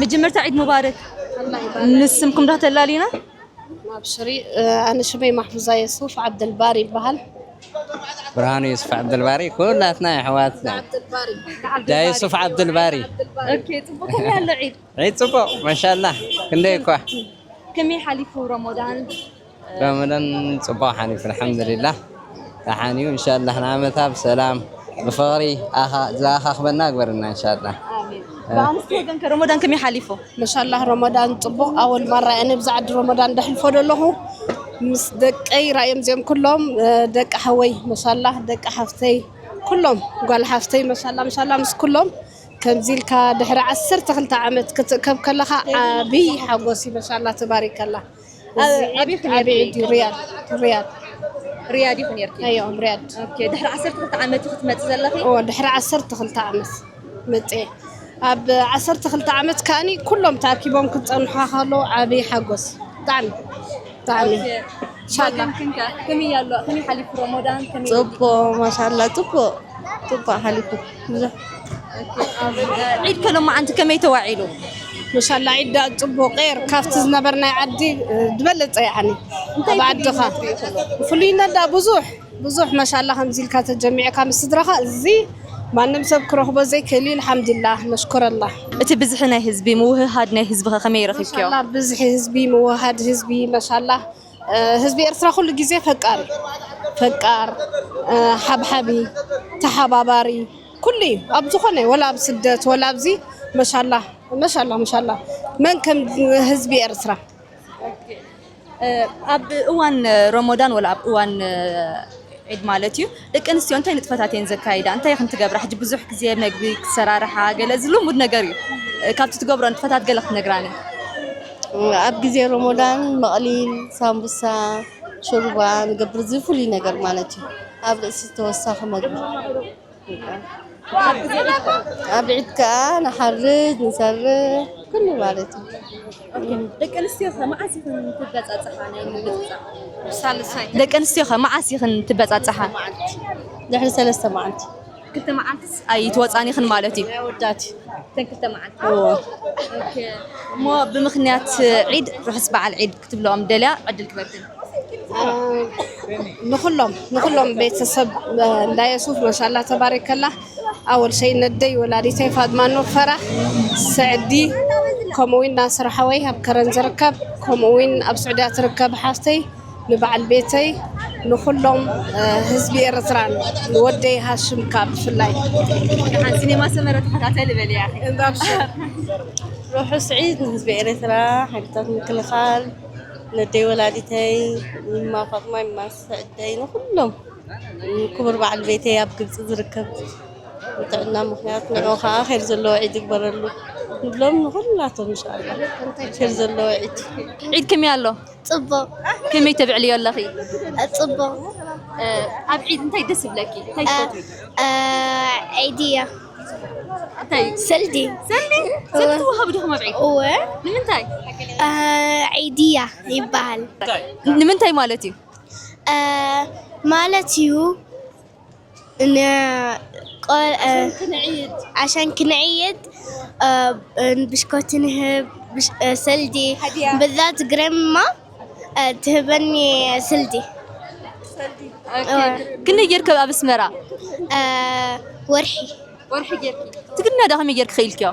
መጀመርታ ዒድ ሙባረክ። ንስምኩም ዶ ተላሊና? ኣብሽሪ፣ ኣነ ሽመይ ማሕፉዛ የሱፍ ዓብደልባር ይበሃል። ብርሃኑ ዩሱፍ ዓብደልባሪ፣ ኩላትና ኣሕዋትና። ዳ ዩሱፍ ዓብደልባሪ። ኦኬ፣ ጽቡቅ። ከመይ ኣሎ ዒድ? ዒድ ጽቡቕ፣ ማሻላ። ክንደይ እኳ። ከመይ ሓሊፉ ረሞዳን? ረመዳን ጽቡቕ ሓሊፉ፣ ኣልሓምዱሊላህ። ደሓን እዩ፣ እንሻላህ ንዓመታ ብሰላም ብፍቕሪ ኣኻ ዝኣኻኽበና ግበርና፣ እንሻላህ። ኣሜን። ብኣንስቲ ወገን ከ ረሞዳን ከመይ ሓሊፉ? መሻላህ ረመዳን ጽቡቕ። ኣወል ማራ እየ ነብዚ ዓዲ ረመዳን ደሕልፎ ደለኹ ምስ ደቀይ ራእዮም እዚኦም ኩሎም፣ እ፣ ደቂ ሓወይ መሻላህ፣ ደቂ ሓፍተይ ኩሎም፣ ጓል ሓፍተይ መሻላ፣ መሻላ ምስ ኩሎም ከምዚ ኢልካ ድሕሪ ዓሰርተ ክልተ ዓመት ክትእከብ ከለኻ ዓብይ ሓጎስ እዩ። መሻላ ተባሪከላ። ኣብ- ኣበይ ኢኺ ነርኪ? ዓብይ ዒድ እዩ። ሪያድ፣ ሪያድ። ሪያድ ኢኹ ነርኪ? ኣዮ፣ ሪያድ። ኦኬ፣ ድሕሪ ዓሰርተ ክልተ ዓመት ኢኺ ትመጽእ ዘለኺ? ኦ፣ ድሕሪ ዓሰርተ ክልተ ዓመት መጽኤ። ኣብ ዓሰርተ ክልተ ዓመት ከኣኒ ኩሎም ተኣኪቦም ክጸንሑ ከለዉ ዓብይ ሓጎስ። ብጣዕሚ፣ ብጣዕሚ። ኦኬ። ኢንሻላህ። ወገንክን ከ ከመይ ኣሎ? ከመይ ሓሊፉ ረሞዳን? ከመይ ጽቡቕ፣ ማሻላ፣ ጽቡቕ፣ ጽቡቕ ሓሊፉ። ብዙሕ ኦኬ፣ ኣብ ዒድ ከ ሎማዓንቲ ከመይ ተዋዒሉ? መሻላ ዒድ ዳ ጽቡቕ፣ ቄር ካብቲ ዝነበርናይ ዓዲ፣ እ፣ ዝበለጸ ያዓኒ። ኣብ ዓድኻ ፍሉይነት ዳ ብዙሕ፣ ብዙሕ መሻላ ከምዚ ኢልካ ተጀሚዕካ ምስ ስድራኻ፣ እዚ ማንም ሰብ ክረኽቦ ዘይክእል እዩ። ኣልሓምዱሊላህ፣ ነሽኩረላህ። እቲ ብዝሒ ናይ ህዝቢ፣ ምውህሃድ ናይ ህዝቢ ከ ከመይ ረኺብክዮ? መሻላ ብዝሒ ህዝቢ፣ ምውሃድ ህዝቢ፣ መሻላ፣ እ፣ ህዝቢ ኤርትራ ኩሉ ግዜ ፈቃር እዩ። ፈቃር፣ እ፣ ሓብሓቢ፣ ተሓባባሪ፣ ኩሉ እዩ። ኣብ ዝኾነ፣ ወላ ኣብ ስደት፣ ወላ ኣብዚ፣ መሻላ፣ መሻላ፣ መሻላ። መን ከም ህዝቢ ኤርትራ። እ፣ ኣብ እዋን ረሞዳን ወላ ኣብ እዋን፣ እ፣ ዒድ ማለት እዩ፣ ደቂ ኣንስትዮ እንታይ ንጥፈታት እየን ዘካይዳ? እንታይ ኢኽን ትገብራ? ሕጂ ብዙሕ ግዜ መግቢ ክሰራርሓ ገለ፣ እዚ ልሙድ ነገር እዩ። እ፣ ካብቲ ትገብሮ ንጥፈታት ገለ ክትነግራኒ? ኣብ ግዜ ረሞዳን መቕሊል፣ ሳምቡሳ፣ ሾርባ ንገብር፣ እዚ ፍሉይ ነገር ማለት እዩ። ኣብ ርእሲ ተወሳኺ መግቢ። ኣብ ዒድ ከኣ ንሓርድ፣ ንሰርሕ፣ ኩሉ ማለት እዩ። ደቂ ኣንስትዮ ከ መዓስ ኢኽን ትበጻጽሓ? ናይ ምብጽጻሕ፣ ደቂ ኣንስትዮ ከ መዓስ ኢኽን ትበጻጽሓ? ድሕሪ ሰለስተ መዓልቲ። ክልተ መዓልትስ ኣይትወጻን ኢኽን ማለት እዩ? ኣወዳት እዩ። እተን ክልተ መዓልቲ። ኦኬ። እሞ ብምኽንያት ዒድ፣ ርሑስ በዓል ዒድ ክትብልኦም ደልያ ዕድል ክበክን። ንኹሎም፣ ንኹሎም ቤተሰብ እንዳ የሱፍ፣ መሻላ ተባሪከላ። ኣወል ሸይ ነደይ፣ ወላዲተይ ፋጥማ ኑር ፈራሕ፣ ሰዕዲ፣ ከምኡ እውን ናስር ሓወይ ኣብ ከረን ዝርከብ፣ ከምኡ እውን ኣብ ስዑድያ ትርከብ ሓፍተይ፣ ንበዓል ቤተይ፣ ንኹሎም፣ እ፣ ህዝቢ ኤርትራን ንወደይ ሃሽም ካብ ብፍላይ። ደሓን ሲኔማ ሰመረ ተኸታተሊ በልያ። እንዳብሽር። ርሑስ ዒድ ንህዝቢ ኤርትራ፣ ሓይልታት ምክልኻል፣ ነደይ ወላዲተይ፣ ይማ ፋጥማ፣ ይማ ስዕደይ፣ ንኹሎም ክቡር በዓል ቤተይ ኣብ ግብፂ ዝርከብ፣ ብጥዕና ምኽንያት ንዑ ከዓ ኸይር ዘለዎ ዒድ ይግበረሉ ንብሎም ንኹላቶም። እንሻላ ኸይር ዘለዎ ዒድ። ዒድ ከመይ ኣሎ? ጽቡቕ። ከመይ ተብዕልዮ ኣለኺ? ጽቡቕ። እ፣ ኣብ ዒድ እንታይ ደስ ይብለኪ? እንታይ ትፈትዊ? ዒድያ እንታይ? ሰልዲ ሰልዲ? ሰልዲ ትወሃቡ ዲኹም ኣብ ዒድ? እወ። ንምንታይ? ዒድያ ይበሃል። ንምንታይ ማለት እዩ? ማለት እዩ ን-፣ ቆል-፣ ዓሻን ክንዕይድ ብሽኮቲ ንህብ፣ ብሽ-፣ ሰልዲ። ብዛት ግረማ ትህበኒ ስልዲ። ክንደይ ጌርኪ ኣብ ኣስመራ? ወርሒ። ወርሒ ጌርኪ? ትግርኛ ዶ ከመይ ጌርኪ ክኢልክዮ?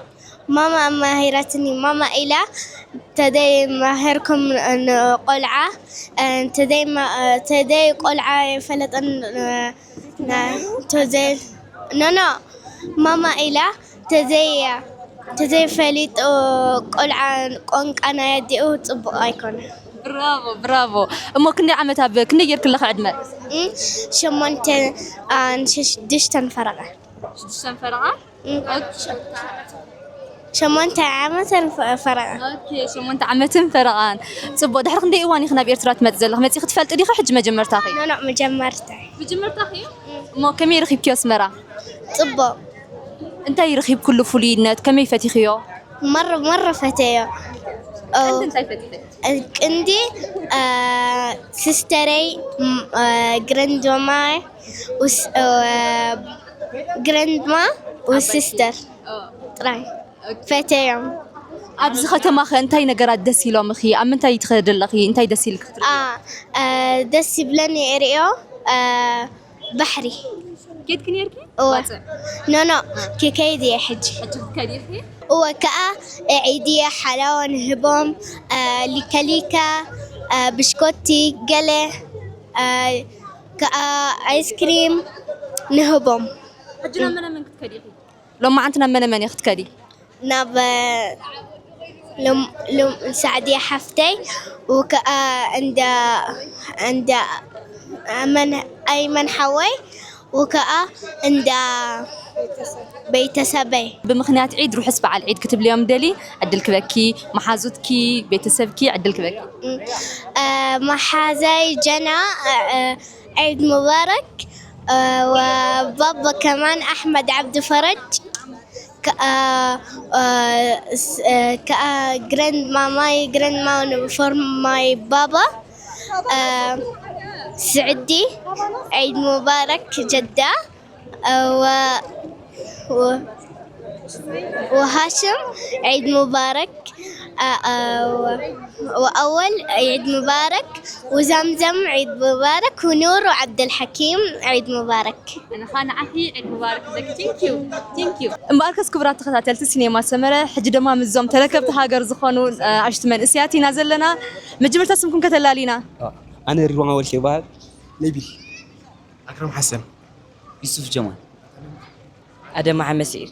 ማማ ኣማሂራትኒ። ማማ ኢላ ተደይ ማሄርኩም ንቆልዓ፣ ተደይ ማ-፣ ተደይ ቆልዓ የፈለጠን፣ ና-፣ ተዘይ፣ ኖ፣ ኖ። ማማ ኢላ ተዘይ፣ ተዘይ ፈሊጡ ቆልዓ ቆንቃ ናይ ኣዲኡ ጽቡቕ ኣይኮነ። ብራቮ፣ ብራቮ። እሞ ክንደይ ዓመት፣ ኣብ ክንደይ ጌርኪ ኣለኺ ዕድመ? እም፣ ሸሞንተ፣ ኣን፣ ሽዱሽተን ፈረቓ። ሽዱሽተን ፈረቓ? ሸሞንተ ዓመትን ፈ-፣ ፈረቓ። ኦኬ፣ ሸሞንተ ዓመትን ፈረቓን። ጽቡቕ። ድሕሪ ክንደይ እዋን ኢኺ ናብ ኤርትራ ትመጽእ ዘለኺ? መጺኺ ትፈልጢ ዲኺ? ሕጂ መጀመርታኺ? ኖ፣ ኖ፣ መጀመርታ። መጀመርታኺ እዩ? እሞ ከመይ ረኺብክዮ ኣስመራ? ጽቡቕ። እንታይ ረኺብክሉ ፍሉይነት? ከመይ ፈቲኽዮ? መረ-፣ መረ ፈተዮ። ኦ። ቀንዲ እንታይ ፈቲኺ? ቅንዲ፣ እ፣ ሲስተረይ፣ ም-፣ እ፣ ግረንድማይ፣ ኡስ-፣ እ፣ ግረንድማ፣ ኡስ ሲስተር። ኦ። ጥራይ ፈተዮም። ኣብዚ ከተማ ኸ እንታይ ነገራት ደስ ኢሎምኺ? ኣብ ምንታይ ትኸዲ ኣለኺ? እንታይ ደስ ኢልኪ ክትርኢ? አ፣ እ፣ ደስ ይብለኒ እርእዮ፣ እ፣ ባሕሪ። ኬድኪ ነርኪ? እወ። ባጽዕ? ኖ፣ ኖ፣ ኪከይድ እየ ሕጂ። ሕጂ ክትከዲ ኢኺ? እወ፣ ከኣ ዒድ እየ ሓላዋ ንህቦም፣ አ፣ ሊከሊካ፣ አ፣ ብሽኮቲ፣ ገለ፣ አ፣ ከኣ ኣይስክሪም ንህቦም። ሕጂ ናብ መነ መን ክትከዲ ኢኺ? ሎማዓንቲ ናብ መነ መን ኢኺ ክትከዲ? ናብ፣ ሎም-፣ ሎም-፣ ሳዕድያ ሓፍተይ፣ ወከኣ እንዳ፣ እንዳ ኣመን፣ ኣይመን ሓወይ፣ ወከኣ እንዳ ቤተሰበይ። ብምኽንያት ዒድ ርሑስ በዓል ዒድ ክትብልዮም ደሊ፣ ዕድል ክበኪ፣ መሓዙትኪ፣ ቤተሰብኪ ዕድል ክበኪ። እ፣ መሓዘይ ጀና፣ እ፣ ዒድ ሙባረክ፣ እ፣ ወባባ ከማን ኣሕመድ ዓብዲ ፈረጅ። ከኣ፣ እ፣ ስ-፣ እ፣ ከኣ ግረንድ ማማይ፣ ግረንድ ማም ፎር ማይ ባባ፣ እ፣ ስዕዲ፣ ዒድ ሙባረክ ጀዳ፣ እ፣ ወ-፣ ወ-፣ ወሃሽም፣ ዒድ ሙባረክ፣ እ፣ እ፣ ወ-፣ ወኣወል ዒድ ሙባረክ፣ ወዛምዘም ዒድ ሙባረክ፣ ወኑር ወዓብደልሓኪም ዒድ ሙባረክ። ኣነ ኸኣ ንዓኺ ዒድ ሙባረክ ብለኪ። Thank you። Thank you። እምበኣርከስ ክቡራት ተኸታተልቲ ሲኔማ ሰመረ፣ ሕጂ ድማ ምስዞም ተረከብቲ ሃገር ዝኾኑ፣ እ፣ ኣሽቱ መንእሰያት ኢና ዘለና። መጀመርታ ስምኩም ከተላልዩና? ኣነ ሪዋን ወልኬ ይበሃል። ነቢል። ኣክረም ሓሰን። ዩሱፍ ጀማል። ኣደም መሓመድ ስዒድ።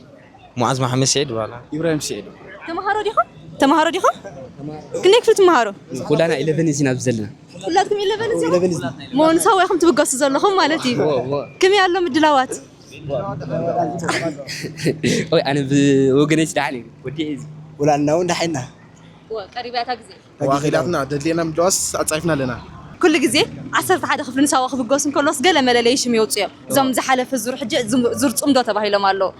ሙዓዝ መሓመድ ስዒድ ይበሃል። ኢብራሂም ስዒድ። ተምሃሮ ዲኹም? ተምሃሮ ዲኹም? ክንደይ ክፍሊ ትምሃሩ? ኩላና ኢለቨን ኢና ኣብዚ ዘለና። ኩላትኩም ኢለቨን ኢኹም? ኢለቨን ኢና። እሞ ንሳዋ ኢኹም ትብገሱ ዘለኹም ማለት እዩ። እዎ፣ እዎ። ከመይ ኣሎ ምድላዋት? ወይ ኣነ ብወገነይ ደሓን እዩ። ወዲኤ እዚ። ኩላና እውን ደሓን ኢና። እዎ፣ ቀሪባ እታ ግዜ። ዋኺዳትና ደድልየና ምድላዋስ ኣጻፊፍና ኣለና። ኩሉ ግዜ ዓሰርተ ሓደ ክፍሊ ንሳዋ ክብገሱ እንከሎስ ገለ መለለዪ ሽም የውፅኡ እዮም። እዞም ዝሓለፈ ዙር ሕጂ ዙ-፣ ዙር ጽምዶ ተባሂሎም ኣለዉ።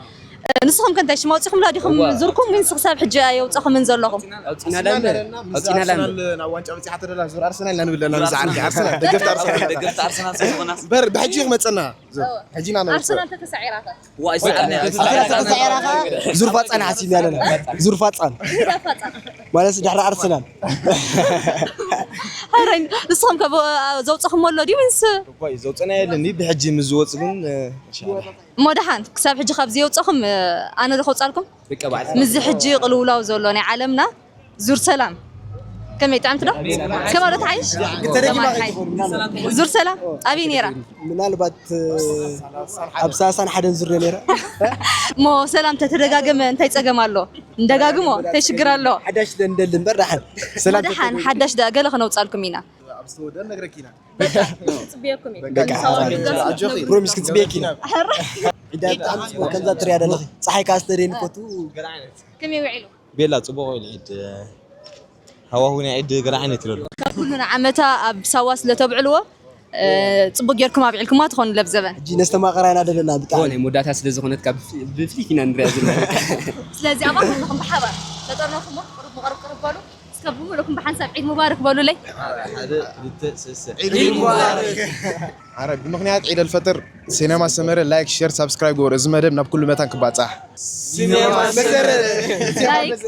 እ፣ ንስኹም ከ እንታይ ሽም ኣውጺኹምላ ዲኹም እዋ። ዙርኩም ወይንስ ክሳብ ሕጂ ኣየውጻኹምን ዘለኹም? ኣውጺና ኣላ እምበር። ኣውጺና ኣላ እምበር። ኣርሰናል ናብ ዋንጫ በጺሓቶ ደላ ዙር ኣርሰናል ኢና ንብል ኣለና። ዙር ንዝዓርኪ ኣርሰናል። ኣርሰናል፣ ደገፍቲ ኣርሰናል። ደገፍቲ ኣርሰናል ስለ ዝኾና። እምበር ብሕጂ እዩ ክመጸና። ዙር። ሕጂ ኢና ነውጽኦ። ኣርሰናል ተተሳዒራ ኸ? ዋይ፣ ዋይ፣ ስኣነ። ኣርሰናል ተሳዒራ ኸ? ዙር ፋጻን ሓሲብና ኣለና። ዙር ፋጻን። ዙር ፋጻን። ማለት ድሕሪ ኣርሰናል። ሕራይ፣ ንስኹም ከ ብ-፣ ዘውጸኹም ኣሎ ድዩ ወይንስ? እኳ እዩ ዘውጸና የለን። ብሕጂ ምስ ዝወጽእ ግን፣ እ፣ ኢንሻኣላህ። እሞ ደሓን፣ ክሳብ ሕጂ ካብ ዘየውጸኹም፣ እ፣ ኣነ ዶ ከውጻልኩም? በቃ በዓል። ምስዚ ሕጂ ቅልውላው ዘሎ ናይ ዓለምና ዙር ሰላም። ከመይ፣ ጥዕምቲ ዶ? ከማዶ ተሓይሽ? ተደጊማ ከማዶ ተሓይሽ? ዙር ሰላም ኣበይ ነይራ? ምናልባት፣ እ፣ ኣብ ሰላሳን ሓደን ዙር ነይራ። እሞ ሰላም ተተደጋገመ እንታይ ጸገም ኣሎ? እንደጋግሞ እንታይ ሽግር ኣሎ? ሓዳሽ ደንደል እምበር ደሓን። ሰላም ደሓን፣ ተተደጋገመ። ሓዳሽ ዳ-፣ ገለ ከነውጻልኩም ኢና። ኣብ ዝተወደአ ነግረኪ ኢና። በቃ፣ ጽብየኩም እየ። በቃ፣ ከምዚ ሰው ኣጆኺ፣ ፕሮሚስ ክንጽብየኪ ኢና። ሕራይ። ዒዳ ብጣዕሚ ጽቡቕ ከምዛ ትሪያ ዘለኺ። ጸሓይ ከኣ ስተደይን ፈቱ። ከመይ ውዒሉ? ቤላ ጽቡቕ ውዒሉ ዒድ። ሃዋሁ ናይ ዒድ ገለ ዓይነት ይለሉ። ካብ ኩሉ ንዓመታ ኣብ ሳዋ ስለ ተብዕልዎ፣ እ፣ ጽቡቕ ጌርኩም ኣብዒልኩማ ትኾኑ ለብዘበን። ሕጂ ነስተማቕራ ኢና ዘለና ብጣዕሚ። እዎ፣ ናይ መወዳእታ ስለ ዝኾነት ካብ ብፍሊ-፣ ብፍሊት ኢና ንሪኣ ዘለና። ስለዚ ኣብኣ ከለኹም ብሓባር ተጠርነፉሞ፣ ቅርብ፣ ቅርብ፣ ቅርብ በሉ። እስከ ብምሉእኩም ብሓንሳብ ዒድ ሙባረክ በሉለይ። ሓደ፣ ክልተ፣ ሰለስተ። ዒድ ሙባረክ። ኣረ፣ ብምኽንያት ዒድ ኣልፈጥር ሲኔማ ሰመረ ላይክ፣ ሼር፣ ሳብስክራይብ ግበሩ። እዚ መደብ ናብ ኩሉ መታን ክባጻሕ። ሲኔማ ሰመረ። ላይክ።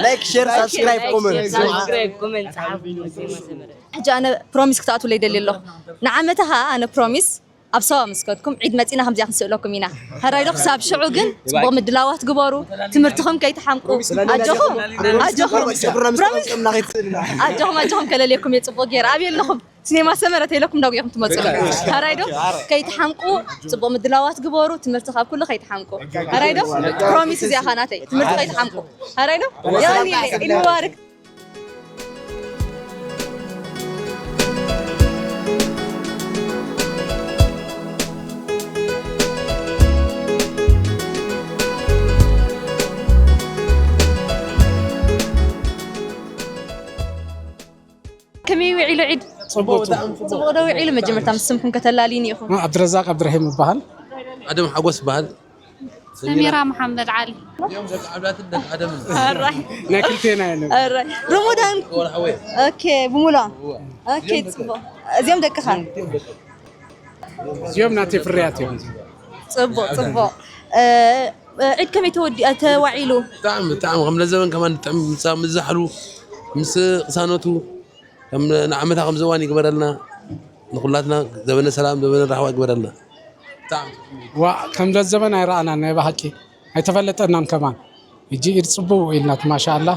ላይክ፣ ሼር፣ ሳብስክራይብ፣ ኮመንት። ሳብስክራይብ፣ ኮመንት ጸሓፉ። ሲኔማ ሰመረ። ሕጂ ኣነ ፕሮሚስ ክትኣትውለይ ይደሊ ኣለኹ። ንዓመታ ኸኣ ኣነ ፕሮሚስ ኣብ ሳዋ ምስ ከድኩም ዒድ መጺና ከምዚኣ ክንስእለኩም ኢና። ሕራይ ዶ? ክሳብ ሽዑ ግን ጽቡቕ ምድላዋት ግበሩ። ትምህርትኹም ከይትሓምቁ። ኣጆኹም። ኣጆኹም። ፕሮሚስ። ኣጆኹም፣ ኣጆኹም ከለልየኩም እየ ጽቡቕ ገይረ። ኣበይ ኣለኹም? ሲኔማ ሰመረ ተይለኩም ዳጉ ኢኹም ትመጹ። ሕራይ ዶ? ከይትሓምቁ፣ ጽቡቕ ምድላዋት ግበሩ። ትምህርቲ ካብ ኩሉ ከይትሓምቁ። ሕራይ ዶ? ፕሮሚስ እዚኣ ኸኣ ናተይ። ትምህርቲ ከይትሓምቁ። ሕራይ ዶ? ዮኒ፣ ዒድ ሙባረክ። ከመይ ውዒሉ ዒድ? ጽቡቕ፣ ጽቡቕ። ጽቡቕ ዶ ውዒሉ? መጀመርታ ምስ ስምኩም ከተላልዩኒ ኢኹም። ዓብድረዛቅ ዓብድራሂም ይበሃል። ኣደም ሓጎስ ይበሃል። ሰሚራ መሓመድ ዓሊ። እዮም ደቂ ዓብዳትን ደቂ ኣደምን። ኣራይ። ናይ ክልቴና እዮም። ኣራይ። ሮሞዳን። ወላ ሓወይ። ኦኬ፣ ብሙሉ። እወ። ኦኬ፣ ጽቡቕ። እዚኦም ደቅኻ? እዚኦም ናተይ ፍርያት እዮም። ጽቡቕ፣ ጽቡቕ። እ፣ ዒድ ከመይ ተወዲ-፣ ተዋዒሉ? ብጣዕሚ፣ ብጣዕሚ ከም ለዘበን ከማን ጥዕም ምሳ ምዛሕሉ ምስ ቅሳነቱ ከም ንዓመታ ከም ዘዋን ይግበረልና። ንኹላትና ዘበነ ሰላም ዘበነ ራህዋ ይግበረልና። ብጣዕሚ ዋ ከም ዘዘበን ኣይረኣናን ናይ ብሓቂ ኣይተፈለጠናን ከማን። ሕጂ ኢድ ጽቡቕ ኢልናት ማሻኣላ።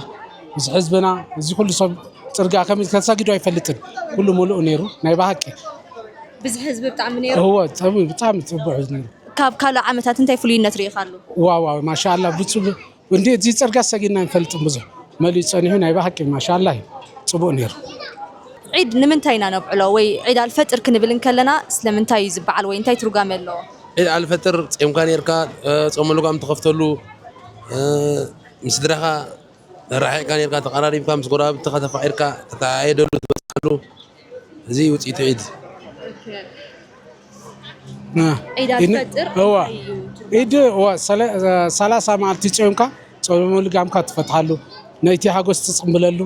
ምስ ህዝብና እዚ ኩሉ ሰብ ጽርግያ ከመይ ተሰጊዱ ኣይፈልጥን። ኩሉ ሙሉእ ነይሩ ናይ ብሓቂ። ብዝሒ ህዝቢ ብጣዕሚ ነይሩ። እወ ጽቡቕ ብጣዕሚ ጽቡቕ እዩ ነይሩ። ካብ ካልእ ዓመታት እንታይ ፍሉይነት ርኢኻሉ? ዋው ዋው ማሻኣላ ብጽቡቕ እንዴ እዚ ጽርግያ ሰጊድና ኣይንፈልጥን ብዙሕ መሊኡ ጸኒሑ ናይ ብሓቂ ማሻኣላ እዩ ጽቡቕ ነይሩ። ዒድ ንምንታይ ኢና ነብዕሎ ወይ ዒድ ኣልፈጥር ክንብል እንከለና ስለምንታይ እዩ ዝበዓል ወይ እንታይ ትርጓሜ ኣለዎ? ዒድ ኣልፈጥር ጾምካ ኔርካ ጾመ ልጓም ትኸፍተሉ፣ ምስ ስድራኻ ተራሒቕካ ኔርካ ተቐራሪብካ ምስ ጎረባብትኻ ተፋቒርካ ተተዓየደሉ ትበፅሓሉ። እዚ እዩ ውፅኢቱ ዒድ። ዒድ ኣልፈጥር እዋ እንታይ እዩ ትርጉሙ? ኢድ እዋ ሰለ- ሰላሳ መዓልቲ ጾምካ ጾመ ልጋምካ ትፈትሓሉ፣ ነይቲ ሓጎስ ትጽምብለሉ፣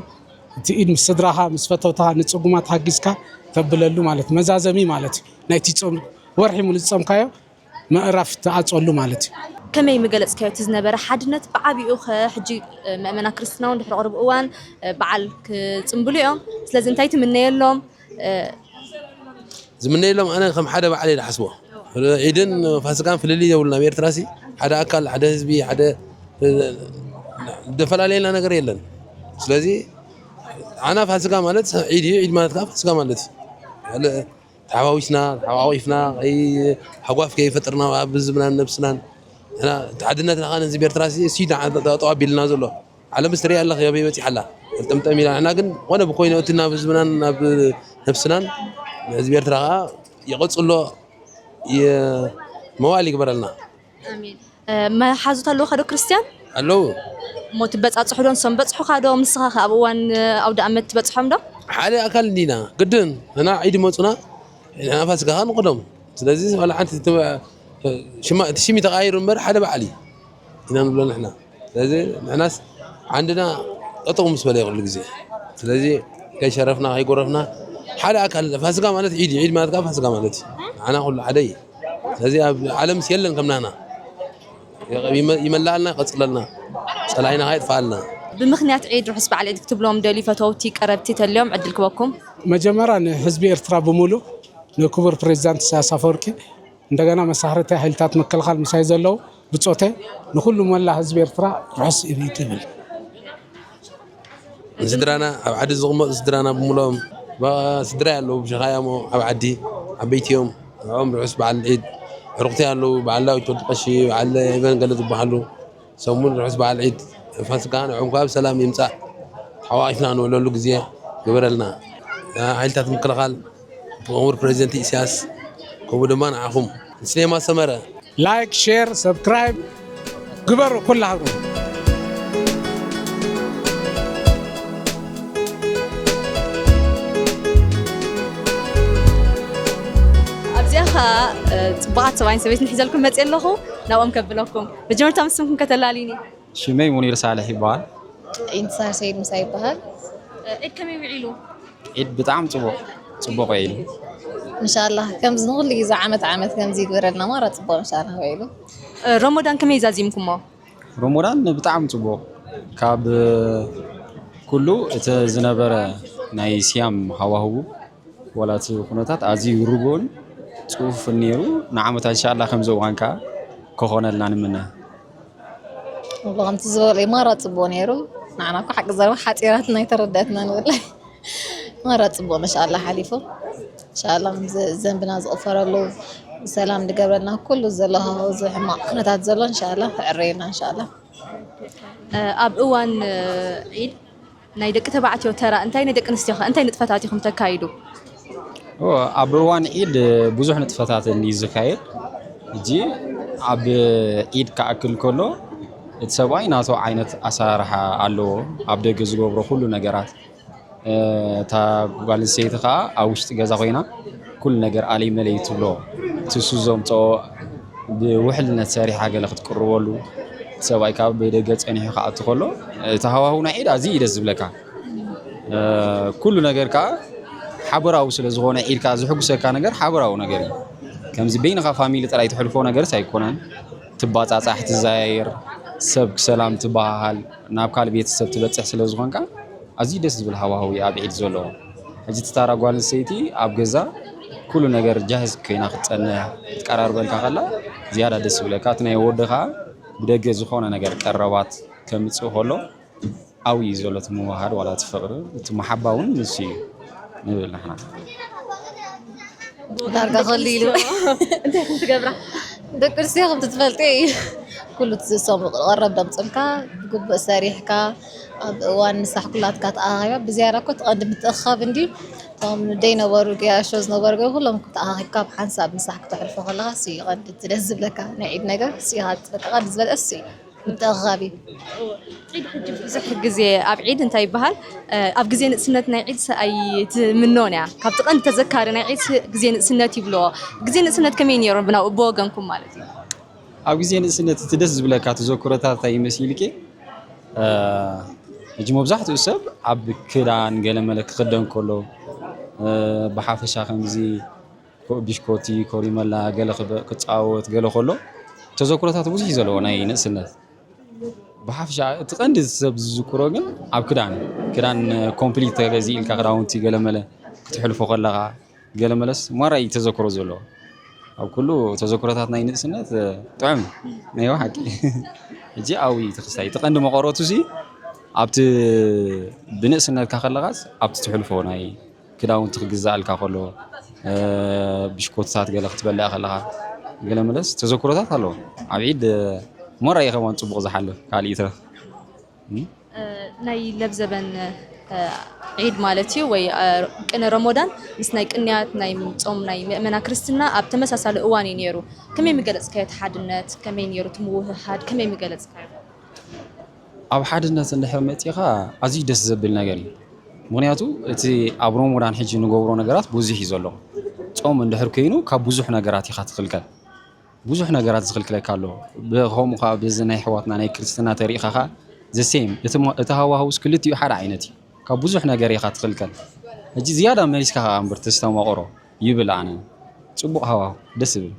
እቲ ኢድ ምስ ስድራኻ ምስ ፈተውትኻ ንጽጉማት ሓጊዝካ ተብለሉ ማለት መዛዘሚ ማለት እዩ። ናይቲ ጾም ወርሒ ሙሉ ዝጸምካዮ ምዕራፍ ትዓጸሉ ማለት እዩ። ከመይ ምገለጽካዮ እቲ ዝነበረ ሓድነት ብዓቢኡ ከ ሕጂ ምእመና ክርስትና እውን ድሕሪ ቅርብ እዋን በዓል ክጽምብሉ እዮም። ስለዚ እንታይ ትምነየሎም? ዝምነየሎም ኣነ ከም ሓደ በዓል እየ ዝሓስቦ። ዒድን ፋሲካን ፍልልይ የብሉን። ኣብ ኤርትራ ሲ ሓደ ኣካል፣ ሓደ ህዝቢ፣ ሓደ ዘፈላለየና ነገር የለን። ስለዚ ኣና ፋሲካ ማለት ዒድ እዩ፣ ዒድ ማለት ከዓ ፋሲካ ማለት እዩ። ተሓዋዊስና ተሓቋቂፍና ሃጓፍ ከይፈጥርና ኣብ ህዝብናን ነብስናን ንሕና እቲ ሓድነትና ከዓ ህዝቢ ኤርትራ ሲ እሱ ጠጠው ኣቢልና ዘሎ። ዓለምስ ትሪኣ ኣለኺ ኣበይ በፂሓ ኣላ? ጠምጠም ኢላ። ንሕና ግን ኾነ ብኮይነ እቲ ናብ ህዝብናን ናብ ነብስናን ህዝቢ ኤርትራ ከዓ ይቐፅሎ። መዋእል ይግበረልና። መሓዙት ኣለውካ ዶ ክርስትያን? ኣለዉ። እሞ ትበፃፅሑ ዶ ንሶም በፅሑኻ ዶ? ንስኻ ከ ኣብ እዋን ኣውደ ኣመት ትበፅሖም ዶ? ሓደ ኣካል እንዲና ግድን ንሕና ዒድ ይመፁና ንሕና ፋሲካ ከዓ ንኸዶም። ስለዚ ዋላ ሓንቲ እቲ ሽም እዩ ተቐያይሩ እምበር ሓደ በዓል እዩ ኢና ንብሎ ንሕና። ስለዚ ንሕናስ ዓንድና ጠጠው ምስ በለ እዩ ኩሉ ግዜ። ስለዚ ከይሸረፍና ከይጎረፍና ሓደ ኣካል ፋሲካ ማለት ዒድ እዩ። ዒድ ማለት ከዓ ፋሲካ ማለት እዩ። ንዓና ኩሉ ሓደ እዩ። ስለዚ ኣብ ዓለምስ የለን ከም ናህና። ይመላኣልና ይቐፅለልና። ፀላኢና ከዓ ይጥፋኣልና። ብምኽንያት ዒድ ርሑስ በዓል ዒድ ክትብሎም ደልዩ ፈተውቲ ቀረብቲ ተልዮም ዕድል ክበኩም። መጀመርያ ንህዝቢ ኤርትራ ብምሉእ ንክቡር ፕሬዚዳንት ኢሳያስ ኣፈወርቂ እንደገና መሳርሕቲ ሓይልታት ምክልኻል ምሳይ ዘለዉ ብጾተይ ንኹሉ መላእ ህዝቢ ኤርትራ ርሑስ ኢድ ይብል። ንስድራና ኣብ ዓዲ ዝቕመጡ ስድራና ብምልኦም ስድራይ ኣለዉ ብሸኻያሞ ኣብ ዓዲ ዓበይቲ እዮም። ንዕኦም ርሑስ በዓል ዒድ። ዕሩኽተይ ኣለዉ በዓል ዳዊት ወዲ ቀሺ በዓል ኤቨን ገለ ዝበሃሉ ሰሙን ርሑስ በዓል ዒድ ፋሲካ ንዕኦም ከዓ ብሰላም ይምፃእ። ተሓቋቒፍና ንውዕለሉ ግዜ ግበረልና። ሓይልታት ምክልኻል ብክቡር ፕሬዚደንት ኢሳያስ ከምኡ ድማ ንዓኹም ንስሌማ ሰመረ ላይክ ሼር ሰብስክራይብ ግበሩ ኩላህኩም። ኣብዚኣ ከዓ ፅቡቓት ሰብኣይን ሰበይትን ሒዘልኩም መፅእ ኣለኹ ናብኦም ከብለኩም መጀመርታ ምስምኩም ከተላልዩኒ። ሽመይ ሙኒር ሳልሕ ይበሃል። ኢንትሳር ሰይድ ምሳ ይበሃል። ዒድ ከመይ ውዒሉ? ዒድ ብጣዕሚ ፅቡቕ ፅቡቕ ውዒሉ። እንሻላ ከምዚ ንኩሉ ግዜ ዓመት ዓመት ከምዚ ይግበረልና ማራ ፅቡቕ እንሻላ ውዒሉ። ረሞዳን ከመይ ዛዚምኩሞ? ረሞዳን ብጣዕሚ ፅቡቕ ካብ ኩሉ እቲ ዝነበረ ናይ ስያም ሃዋህቡ ዋላ እቲ ኩነታት ኣዝዩ ርጉእን ጽፉፍን ነይሩ። ንዓመታ እንሻላ ከምዚ እዋን ከኣ ክኾነልና ንምነ። ከምቲ ዝበሎ እዩ ማራ ጽቡቕ ነይሩ። ንዓና እኮ ሓቂ ዘረባ ሓጺራትና ኣይተረደኣትናን ወላሂ። ማራ ጽቡቕ እንሻላ ሓሊፉ። እንሻላ ዘንብና ዝቕፈረሉ ብሰላም ድገብረልና ኩሉ ዘሎ እዚ ሕማቕ ኩነታት ዘሎ እንሻላ ክዕረየልና እንሻላ። ኣብ እዋን ዒድ ናይ ደቂ ተባዕትዮ ተራ እንታይ ናይ ደቂ ኣንስትዮ ከ እንታይ ንጥፈታት ኢኹም ተካይዱ? ኣብ እዋን ዒድ ብዙሕ ንጥፈታት እዩ ዝካየድ። ሕጂ ኣብ ዒድ ክኣክል ከሎ እቲ ሰብኣይ ናቱ ዓይነት ኣሰራርሓ ኣለዎ። ኣብ ደገ ዝገብሮ ኩሉ ነገራት እታ ጓል ኣንስተይቲ ከዓ ኣብ ውሽጢ ገዛ ኮይና ኩሉ ነገር ኣለይ መለይ ትብሎ። እቲ እሱ ዘምፅኦ ብውሕልነት ሰሪሓ ገለ ክትቅርበሉ እቲ ሰብኣይ ከዓ ብደገ ፀኒሑ ክኣቱ ከሎ እቲ ሃዋህው ናይ ዒድ ኣዝዩ እዩ ደስ ዝብለካ። ኩሉ ነገር ከዓ ሓበራዊ ስለ ዝኾነ ዒድ ከዓ ዝሕጉሰካ ነገር ሓበራዊ ነገር እዩ። ከምዚ በይንኻ ፋሚሊ ጥራይ ትሕልፎ ነገርስ ኣይኮነን። ትባፃፃሕ ትዘያየር ሰብ ሰላም ትበሃሃል ናብ ካልእ ቤተሰብ ትበፅሕ ስለ ዝኾንካ ኣዝዩ ደስ ዝብል ሃዋህው እዩ ኣብ ዒድ ዘሎ። ሕጂ እቲ ታራ ጓል ኣንስተይቲ ኣብ ገዛ ኩሉ ነገር ጃህዝ ኮይና ክትፀንሕ ክትቀራርበልካ ከላ ዝያዳ ደስ ይብለካ። እቲ ናይ ወዲ ከዓ ብደገ ዝኾነ ነገር ቀረባት ከምፅእ ከሎ ኣብኡ እዩ ዘሎ እቲ ምውሃድ ዋላ እቲ ፍቕሪ እቲ መሓባ እውን ንሱ እዩ ንብል ንሕና። ዳርጋ ከሉ ኢሉ እንታይ ክትገብራ ደቂ ኣንስትዮ ከምቲ ትፈልጢ እዩ። ኩሉ እቲ ዝሰሙ ቀረብ ደምፅልካ ብግቡእ ሰሪሕካ ኣብ እዋን ምሳሕ ኩላትካ ተኣኻኺባ ብዝያዳ እኮ እቲ ቀንዲ ምትእኻብ እንዲ እቶም ደይነበሩ ገያሾ ዝነበሩ ገ ኩሎም ተኣኻኺብካ ብሓንሳብ ምሳሕ ክተሕልፎ ከለካ እሱ እዩ ቀንዲ እቲ ደስ ዝብለካ ናይ ዒድ ነገር እሱ እዩ። በቃ ቀንዲ ዝበለጸ እሱ እዩ። ምትእኻብ እዩ። ዒድ ሕጂ ብዙሕ ግዜ ኣብ ዒድ እንታይ ይበሃል ኣብ ግዜ ንእስነት ናይ ዒድ ኣይትምኖን እያ ካብቲ ቀንዲ ተዘካሪ ናይ ዒድ ግዜ ንእስነት ይብልዎ ግዜ ንእስነት ከመይ ነይሩ ብወገንኩም ማለት እዩ ኣብ ግዜ ንእስነት እቲ ደስ ዝብለካ ተዘክሮታት እንታይ ይመስልኪ ሕጂ መብዛሕትኡ ሰብ ኣብ ክዳን ገለመለ ክክደን ከሎ ብሓፈሻ ከምዚ ብሽኮቲ ኮሪመላ ገለ ክፃወት ገለ ከሎ ተዘክሮታት ብዙሕ እዩ ዘለዎ ናይ ንእስነት ብሓፈሻ እቲ ቀንዲ ሰብ ዝዝክሮ ግን ኣብ ክዳን ክዳን ኮምፕሊት ተገዚእልካ ክዳውንቲ ገለመለ ክትሕልፎ ከለካ ገለመለስ ማራ እዩ ተዘክሮ ዘለዎ ኣብ ኩሉ ተዘክሮታት ናይ ንእስነት ጥዑም ናይ ብሓቂ ሕጂ ኣብኡ እዩ ተክስታይ እቲ ቀንዲ መቐረቱ ሲ ኣብቲ ብንእስነትካ ከለካስ ኣብቲ ትሕልፎ ናይ ክዳውንቲ ክግዛእልካ ከሎ ብሽኮትታት ገለ ክትበልዕ ከለካ ገለ መለስ ተዘክሮታት ኣለዎ ኣብ ዒድ ሞራ እዩ ከማን ፅቡቅ ዝሓልፍ ካልእ ይትረፍ ናይ ለብዘበን ዒድ ማለት እዩ ወይ ቅነ ረሞዳን ምስ ናይ ቅንያት ናይ ፆም ናይ ምእመና ክርስትና ኣብ ተመሳሳሊ እዋን እዩ ነይሩ ከመይ ምገለፅካዮ እቲ ሓድነት ከመይ ነይሩ እቲ ምውህሃድ ከመይ ምገለፅካዮ ኣብ ሓድነት እንድሕር መፂኻ ኣዝዩ ደስ ዘብል ነገር እዩ ምክንያቱ እቲ ኣብ ሮሞዳን ሕጂ ንገብሮ ነገራት ብዙሕ እዩ ዘሎ ፆም እንድሕር ኮይኑ ካብ ብዙሕ ነገራት ኢኻ ትኽልከል ብዙሕ ነገራት ዝኽልክለካ ኣሎ ብኸምኡ ከዓ በዚ ናይ ኣሕዋትና ናይ ክርስትና ተሪእኻ ከዓ ዘሴም እቲ ሃዋህውስ ክልቲኡ ሓደ ዓይነት እዩ ካብ ብዙሕ ነገር ኢኻ ትኽልከል ሕጂ ዝያዳ መሊስካ ከዓ እምበር ተስተማቕሮ ይብል ኣነ ፅቡቕ ሃዋሁ ደስ ይብል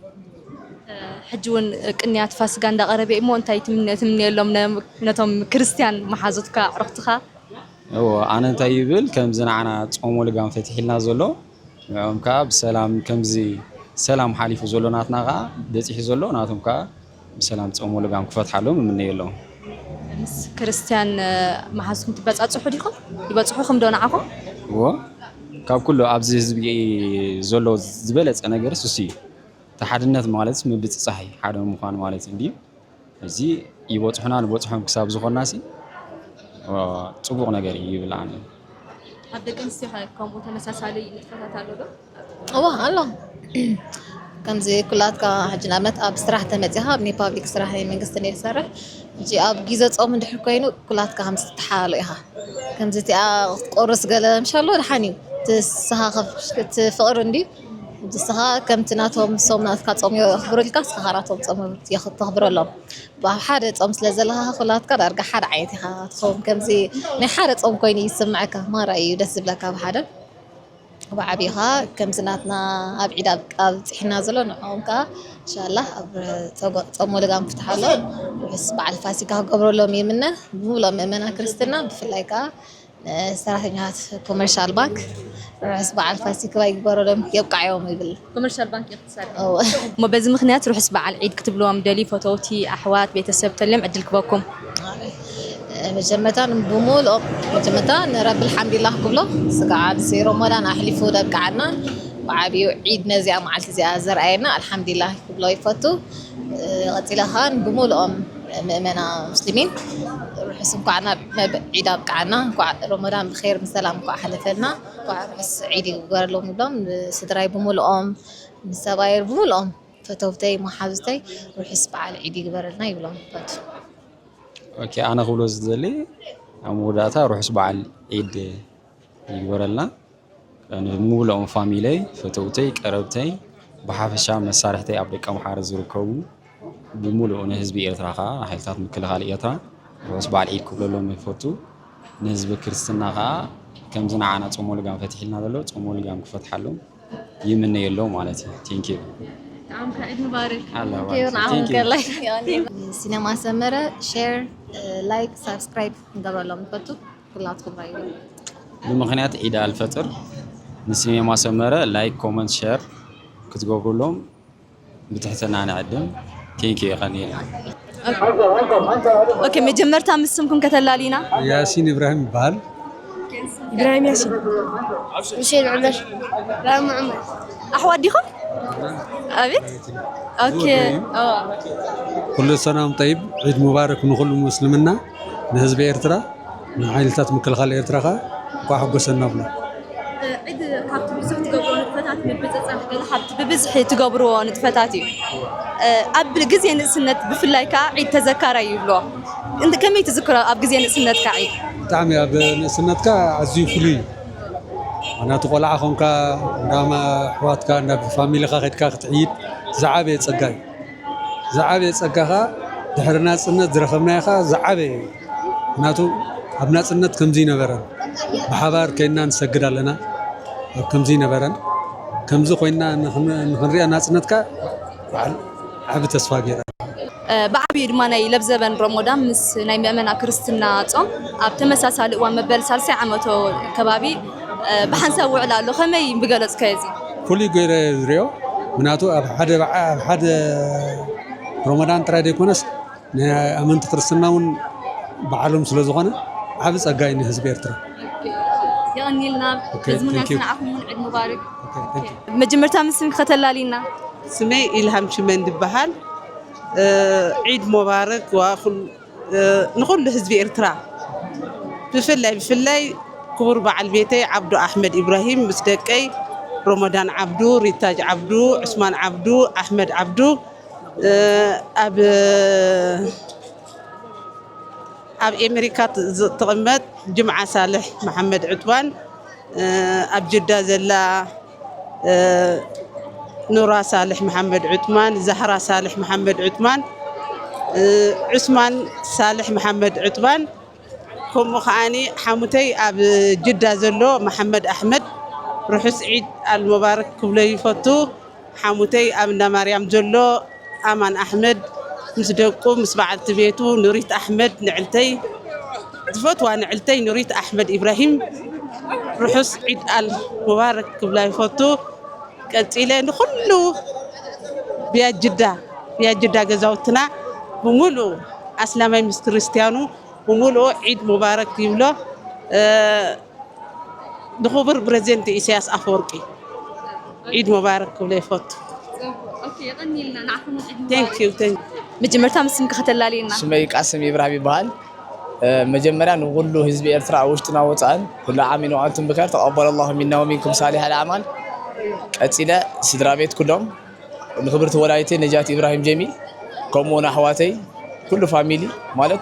ሕጂ እውን ቅንያት ፋስጋ እንዳቐረበ እሞ እንታይ ትምነ ትምነየሎም ነቶም ክርስትያን መሓዙትካ ኣዕሩኽትኻ እዎ ኣነ እንታይ ይብል ከምዚ ንዓና ፆሞ ልጋም ፈትሒልና ዘሎ ንዕኦም ከዓ ብሰላም ከምዚ ሰላም ሓሊፉ ዘሎ ናትና ከዓ በፂሑ ዘሎ ናቶም ከዓ ብሰላም ፆሞ ልጋም ክፈትሓሎም እምነየሎም ምስ ክርስትያን መሓዝኩም ትበፃፅሑ ዲኹም ይበፅሑኹም ዶ ንዓኹም እዎ ካብ ኩሉ ኣብዚ ህዝቢ ዘሎ ዝበለፀ ነገር እሱ እዩ እቲ ሓድነት ማለት ምብፅፃሕ እዩ ሓደ ምዃን ማለት እንድዩ እዚ ይበፅሑና ንበፅሖም ክሳብ ዝኾንና ሲ ፅቡቕ ነገር እዩ ይብል ኣነ ኣብ ደቂ ኣንስትዮ ከ ከምኡ ተመሳሳሊ ንጥፈታት ኣሎ ዶ? እዋ ኣሎ ከምዚ ኩላትካ ሕጂ ንኣብነት ኣብ ስራሕ ተመፂኻ ኣብ ናይ ፓብሊክ ስራሕ ናይ መንግስቲ ናይ ዝሰርሕ ሕጂ ኣብ ግዜ ፆም እንድሕር ኮይኑ ኩላትካ ከምዚ ትተሓላሎ ኢኻ ከምዚ እቲኣ ክትቆርስ ገለ ምሻሎ ድሓን እዩ ትስኻ እቲ ፍቕሪ እንዲ ንስኻ ከምቲ ናቶም ሶም ናትካ ጾም የኽብሩልካ ንስኻ ናቶም ጾም ተኽብረሎም ኣብ ሓደ ጾም ስለ ዘለኻ ኩላትካ ዳርጋ ሓደ ዓይነት ኢኻ ትኸውን ከምዚ ናይ ሓደ ጾም ኮይኑ ይስምዐካ ማራ እዩ ደስ ዝብለካ ብሓደ ብዓቢኻ ከምዚ ናትና ኣብ ዒድ ኣብቃ ኣብፂሕና ዘሎ ንዕኦም ከዓ እንሻላ ኣብ ጾሞ ልጋም ፍትሓሎም ርሑስ በዓል ፋሲካ ክገብረሎም ይምነ ብሙሉኦም ምእመና ክርስትና ብፍላይ ከዓ ሰራሕተኛታት ኮመርሻል ባንክ ርሑስ በዓል ፋሲካ ይግበረሎም የብቃዕዮም ይብል። ኮመርሻል ባንክ ኢኺ ትሰርሒ? እወ። እሞ በዚ ምኽንያት ርሑስ በዓል ዒድ ክትብልዎም ደልዩ ፈተውቲ፣ ኣሕዋት፣ ቤተሰብ ተልዮም ዕድል ክበኩም። መጀመርታ ብሙሉኦም መጀመርታ ንረቢ ኣልሓምዱሊላህ ክብሎ ስጋዓ ሮሞዳን ኣሕሊፉ ደብቅዓና ብዓብዩ ዒድ ነዚኣ መዓልቲ እዚኣ ዘርኣየና ኣልሓምዱሊላህ ክብሎ ይፈቱ። ቀፂለ ከዓ ብሙሉኦም ምእመና ሙስሊሚን ርሑስ እንኳዕ ናብ ዒድ ኣብቅዓና እንኳዕ ሮሞዳን ብር ብሰላም እንኳዕ ሓለፈልና እንኳዕ ርሑስ ዒድ ይግበረሎም ይብሎም ንስድራይ ብምልኦም ንሰብኣይ ብምልኦም ፈተውተይ መሓዙተይ ርሑስ በዓል ዒድ ይግበረልና ይብሎም ፈቱ ኦኬ ኣነ ክብሎ ዝደሊ ኣብ መወዳእታ ርሑስ በዓል ዒድ ይግበረልና ንምብልኦም ፋሚለይ፣ ፈተውተይ፣ ቀረብተይ፣ ብሓፈሻ መሳርሕተይ ኣብ ደቀምሓረ ዝርከቡ ብምሉኡ ንህዝቢ ኤርትራ ከኣ ሓይልታት ምክልኻል ኤርትራ ርሑስ በዓል ዒድ ክብለሎም ይፈቱ። ንህዝቢ ክርስትና ከኣ ከምዚ ንዓና ጾመ ልጋም ፈቲሕልና ዘሎ ጾመ ልጋም ክፈትሓሎም ይምነየሎም ማለት እዩ። Thank you። ንዓምካ ዒድ ሙባረክ። ኣላ ንዓኹም Thank you። ከላይ ሲነማ ሰመረ ሼር ላይክ ሳብስክራይብ ክንገብረሎም ንፈቱ። ኩላትኩም ራዩ ብምኽንያት ዒድ ኣልፈጥር ንሲኔማ ሰመረ ላይክ ኮመንት ሸር ክትገብሩሎም ብትሕትና ንዕድም። ቴንኪ። ይቐንየልና። ኦኬ፣ መጀመርታ ምስ ስምኩም ከተላልዩና? ያሲን ኢብራሂም ይበሃል። ኢብራሂም ያሲን። ሁሴን ዑመር። ራማ ዑመር። ኣሕዋት ዲኹም? ኣቤት። ኦኬ። ኦ። ኩሉ ሰላም ጠይብ። ዒድ ሙባረክ ንኹሉ ምስልምና፣ ንህዝቢ ኤርትራ፣ ንሓይልታት ምክልኻል ኤርትራ ከኣ እንኳዕ ሓጎሰና ብሎ። ዒድ ካብቲ ብዙሕ ትገብሮ ንጥፈታት ምብፅፃሕ ገለ ካብቲ ብብዝሒ ትገብርዎ ንጥፈታት እዩ። ኣብ ግዜ ንእስነት ብፍላይ ከዓ ዒድ ተዘካራይ ይብሎ። እንት- ከመይ ትዝክሮ ኣብ ግዜ ንእስነትካ ዒድ? ብጣዕሚ ኣብ ንእስነትካ ኣዝዩ ፍሉይ እዩ። ምክንያቱ ቆልዓ ኾንካ እንዳማ ኣሕዋትካ እንዳ ፋሚሊኻ ከድካ ክትዕይድ ዝዓበየ ጸጋ እዩ። ዝዓበየ ጸጋ ኸዓ ድሕሪ ናጽነት ዝረኸብናዮ ኸዓ ዝዓበየ እዩ። ምክንያቱ ኣብ ናጽነት ከምዚ ይነበረን ብሓባር ኮይንና ንሰግድ ኣለና። ኣብ ከምዚ ይነበረን ከምዚ ኮይንና ንኽን- ንኽንሪኣ ናጽነትካ በዓል ዓቢ ተስፋ ገይረ። ብዓብዩ ድማ ናይ ለብዘበን ረሞዳን ምስ ናይ ምእመና ክርስትና ጾም ኣብ ተመሳሳሊ እዋን መበል ሳልሳይ ዓመቶ ከባቢ ብሓንሳብ ውዕል ኣሎ። ከመይ ምገለጽካዮ እዚ? ፍሉይ ገይረ ዝሪኦ ምክንያቱ ኣብ ሓደ በዓ- ኣብ ሓደ ረመዳን ጥራይ ዘይኮነስ ናይ ኣመንቲ ክርስትና እውን በዓሎም ስለ ዝኾነ ዓቢ ጸጋ እዩ ንህዝቢ ኤርትራ። የቐኒልና። ኦኬ፣ በዚ ምክንያት thank you። ንዓኹም እውን ዒድ ሙባረክ። ኦኬ፣ thank you። መጀመርታ ምስምኪ ከተላልይና? ስመይ ኢልሃም ሽመን ዝበሃል። ዒድ ሙባረክ ዋ ኩል- ንኹሉ ህዝቢ ኤርትራ፣ ብፍላይ ብፍላይ ክቡር በዓል ቤተይ ዓብዱ ኣሕመድ ኢብራሂም ምስ ደቀይ፣ ሮሞዳን ዓብዱ፣ ሪታጅ ዓብዱ፣ ዑስማን ዓብዱ፣ ኣሕመድ ዓብዱ፣ ኣብ ኣብ ኤመሪካ ትቕመጥ ጅምዓ ሳልሕ መሓመድ ዕጥዋን፣ ኣብ ጅዳ ዘላ ኑራ ሳልሕ መሓመድ ዕጥማን፣ ዛህራ ሳልሕ መሓመድ ዕጥማን፣ ዑስማን ሳልሕ መሓመድ ዕጥማን፣ ከምኡ ከዓኒ ሓሙተይ ኣብ ጅዳ ዘሎ መሓመድ ኣሕመድ ርሑስ ዒድ ኣልሙባረክ ክብሎ ይፈቱ። ሓሙተይ ኣብ እንዳ ማርያም ዘሎ ኣማን ኣሕመድ ምስ ደቁ ምስ በዓልቲ ቤቱ ኑሪት ኣሕመድ ንዕልተይ ዝፈትዋ ንዕልተይ ኑሪት ኣሕመድ ኢብራሂም ርሑስ ዒድ ኣል ሙባረክ ክብላ ይፈቱ። ቀጺለ ንኹሉ ብያጅዳ ብያጅዳ ገዛውትና ብምሉእ ኣስላማይ ምስ ክርስትያኑ ብምሉኡ ዒድ ሙባረክ ይብሎ። ንኽቡር ፕረዚደንት ኢሳያስ ኣፈወርቂ ዒድ ሙባረክ ክብሎ ይፈቱ። Thank you, thank you። መጀመርታ ምስ ስምኪ ከተላልየና? ሽመይ ቃስም ኢብራሂም ይበሃል። መጀመርያ ንኹሉ ህዝቢ ኤርትራ ኣብ ውሽጥና ወፃእን ኩሉ ዓሚን ወኣንቱም ብኸር ተቐበለ ላሁ ሚና ወሚንኩም ሳሊሕ ኣልኣዕማል። ቀፂለ ስድራ ቤት ኩሎም ንክብርቲ ወላዲተይ ነጃት ኢብራሂም ጀሚል ከምኡ እውን ኣሕዋተይ ኩሉ ፋሚሊ ማለት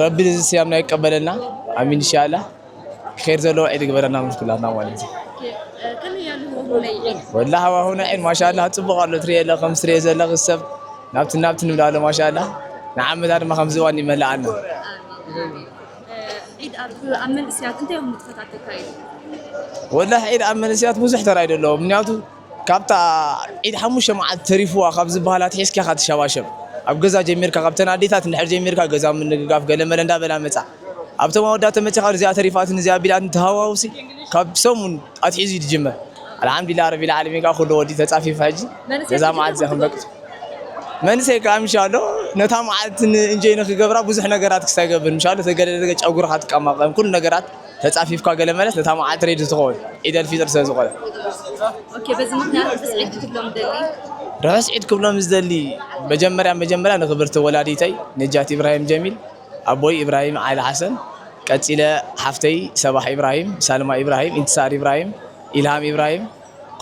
ረቢ እዚ ስያምና ይቀበለልና ኣሚን ኢንሻላህ። ር ዘለዎ ዒድ ግበረና ምስ ኩላትና ማለት እዩ። ከመይ ኣሎ ህወ ናይ ዒድ? ወላ ሃዋሁ ናይ ዒድ ማሻላ ፅቡቅ ኣሎ ትሪኦ ኣለኸ ምስ ትሪኦ ዘለኽ ሰብ ናብቲ ናብቲ ንብላ ኣሎ ማሻላ። ንዓመታ ድማ ከምዚ እዋን ይመልኣና። ዒድ ኣብ ኣብ መንእስያት እንታይ እዮም ንጥፈታት ተካይዱ? ወላ ዒድ ኣብ መንእስያት ብዙሕ ተራ እዩ ዘለዎ ምክንያቱ ካብታ ዒድ ሓሙሽተ መዓልቲ ተሪፍዋ ካብ ዝበሃላ ኣትሒዝካ ኢኻ ትሸባሸብ። ኣብ ገዛ ጀሚርካ ካብተን ኣዴታት እንድሕር ጀሚርካ ገዛ ምንግጋፍ ገለመለ እንዳበላ መጻ። ኣብቶም ኣወዳት ተመጺኻ እዚኣ ተሪፋትን እዚኣ ቢላትን ተሃዋውሲ ካብ ሰሙን ኣትሒዙ እዩ ዝጅመር። ኣልሓምዱሊላህ ረቢል ዓለሚን ከዓ ኩሉ ወዲ ተጻፊፉ ሕጂ ገዛ መዓልቲ እዚኣ ክንበቅት መንእሰይ ከዓ ምሻሎ ነታ መዓልቲ ንእንጀይ ንክገብራ ብዙሕ ነገራት ክሳይ ገብር ምሻሎ ተገለ ጨጉርካ ትቀማቀም ኩሉ ነገራት ተጻፊፍካ ገለ መለስ ነታ መዓልቲ ሬዲ ትኸውን ዒደል ፊጥር ስለ ዝኾነ። ኦኬ፣ በዚ ምክንያት ርሑስ ዒድ ክትብሎም ደሊ? ርሑስ ዒድ ክብሎም ዝደሊ መጀመርያ መጀመርያ ንክብርቲ ወላዲተይ ነጃት ኢብራሂም ጀሚል፣ ኣቦይ ኢብራሂም ዓሊ ሓሰን፣ ቀጺለ ሓፍተይ ሰባሕ ኢብራሂም፣ ሳልማ ኢብራሂም፣ ኢንትሳር ኢብራሂም፣ ኢልሃም ኢብራሂም፣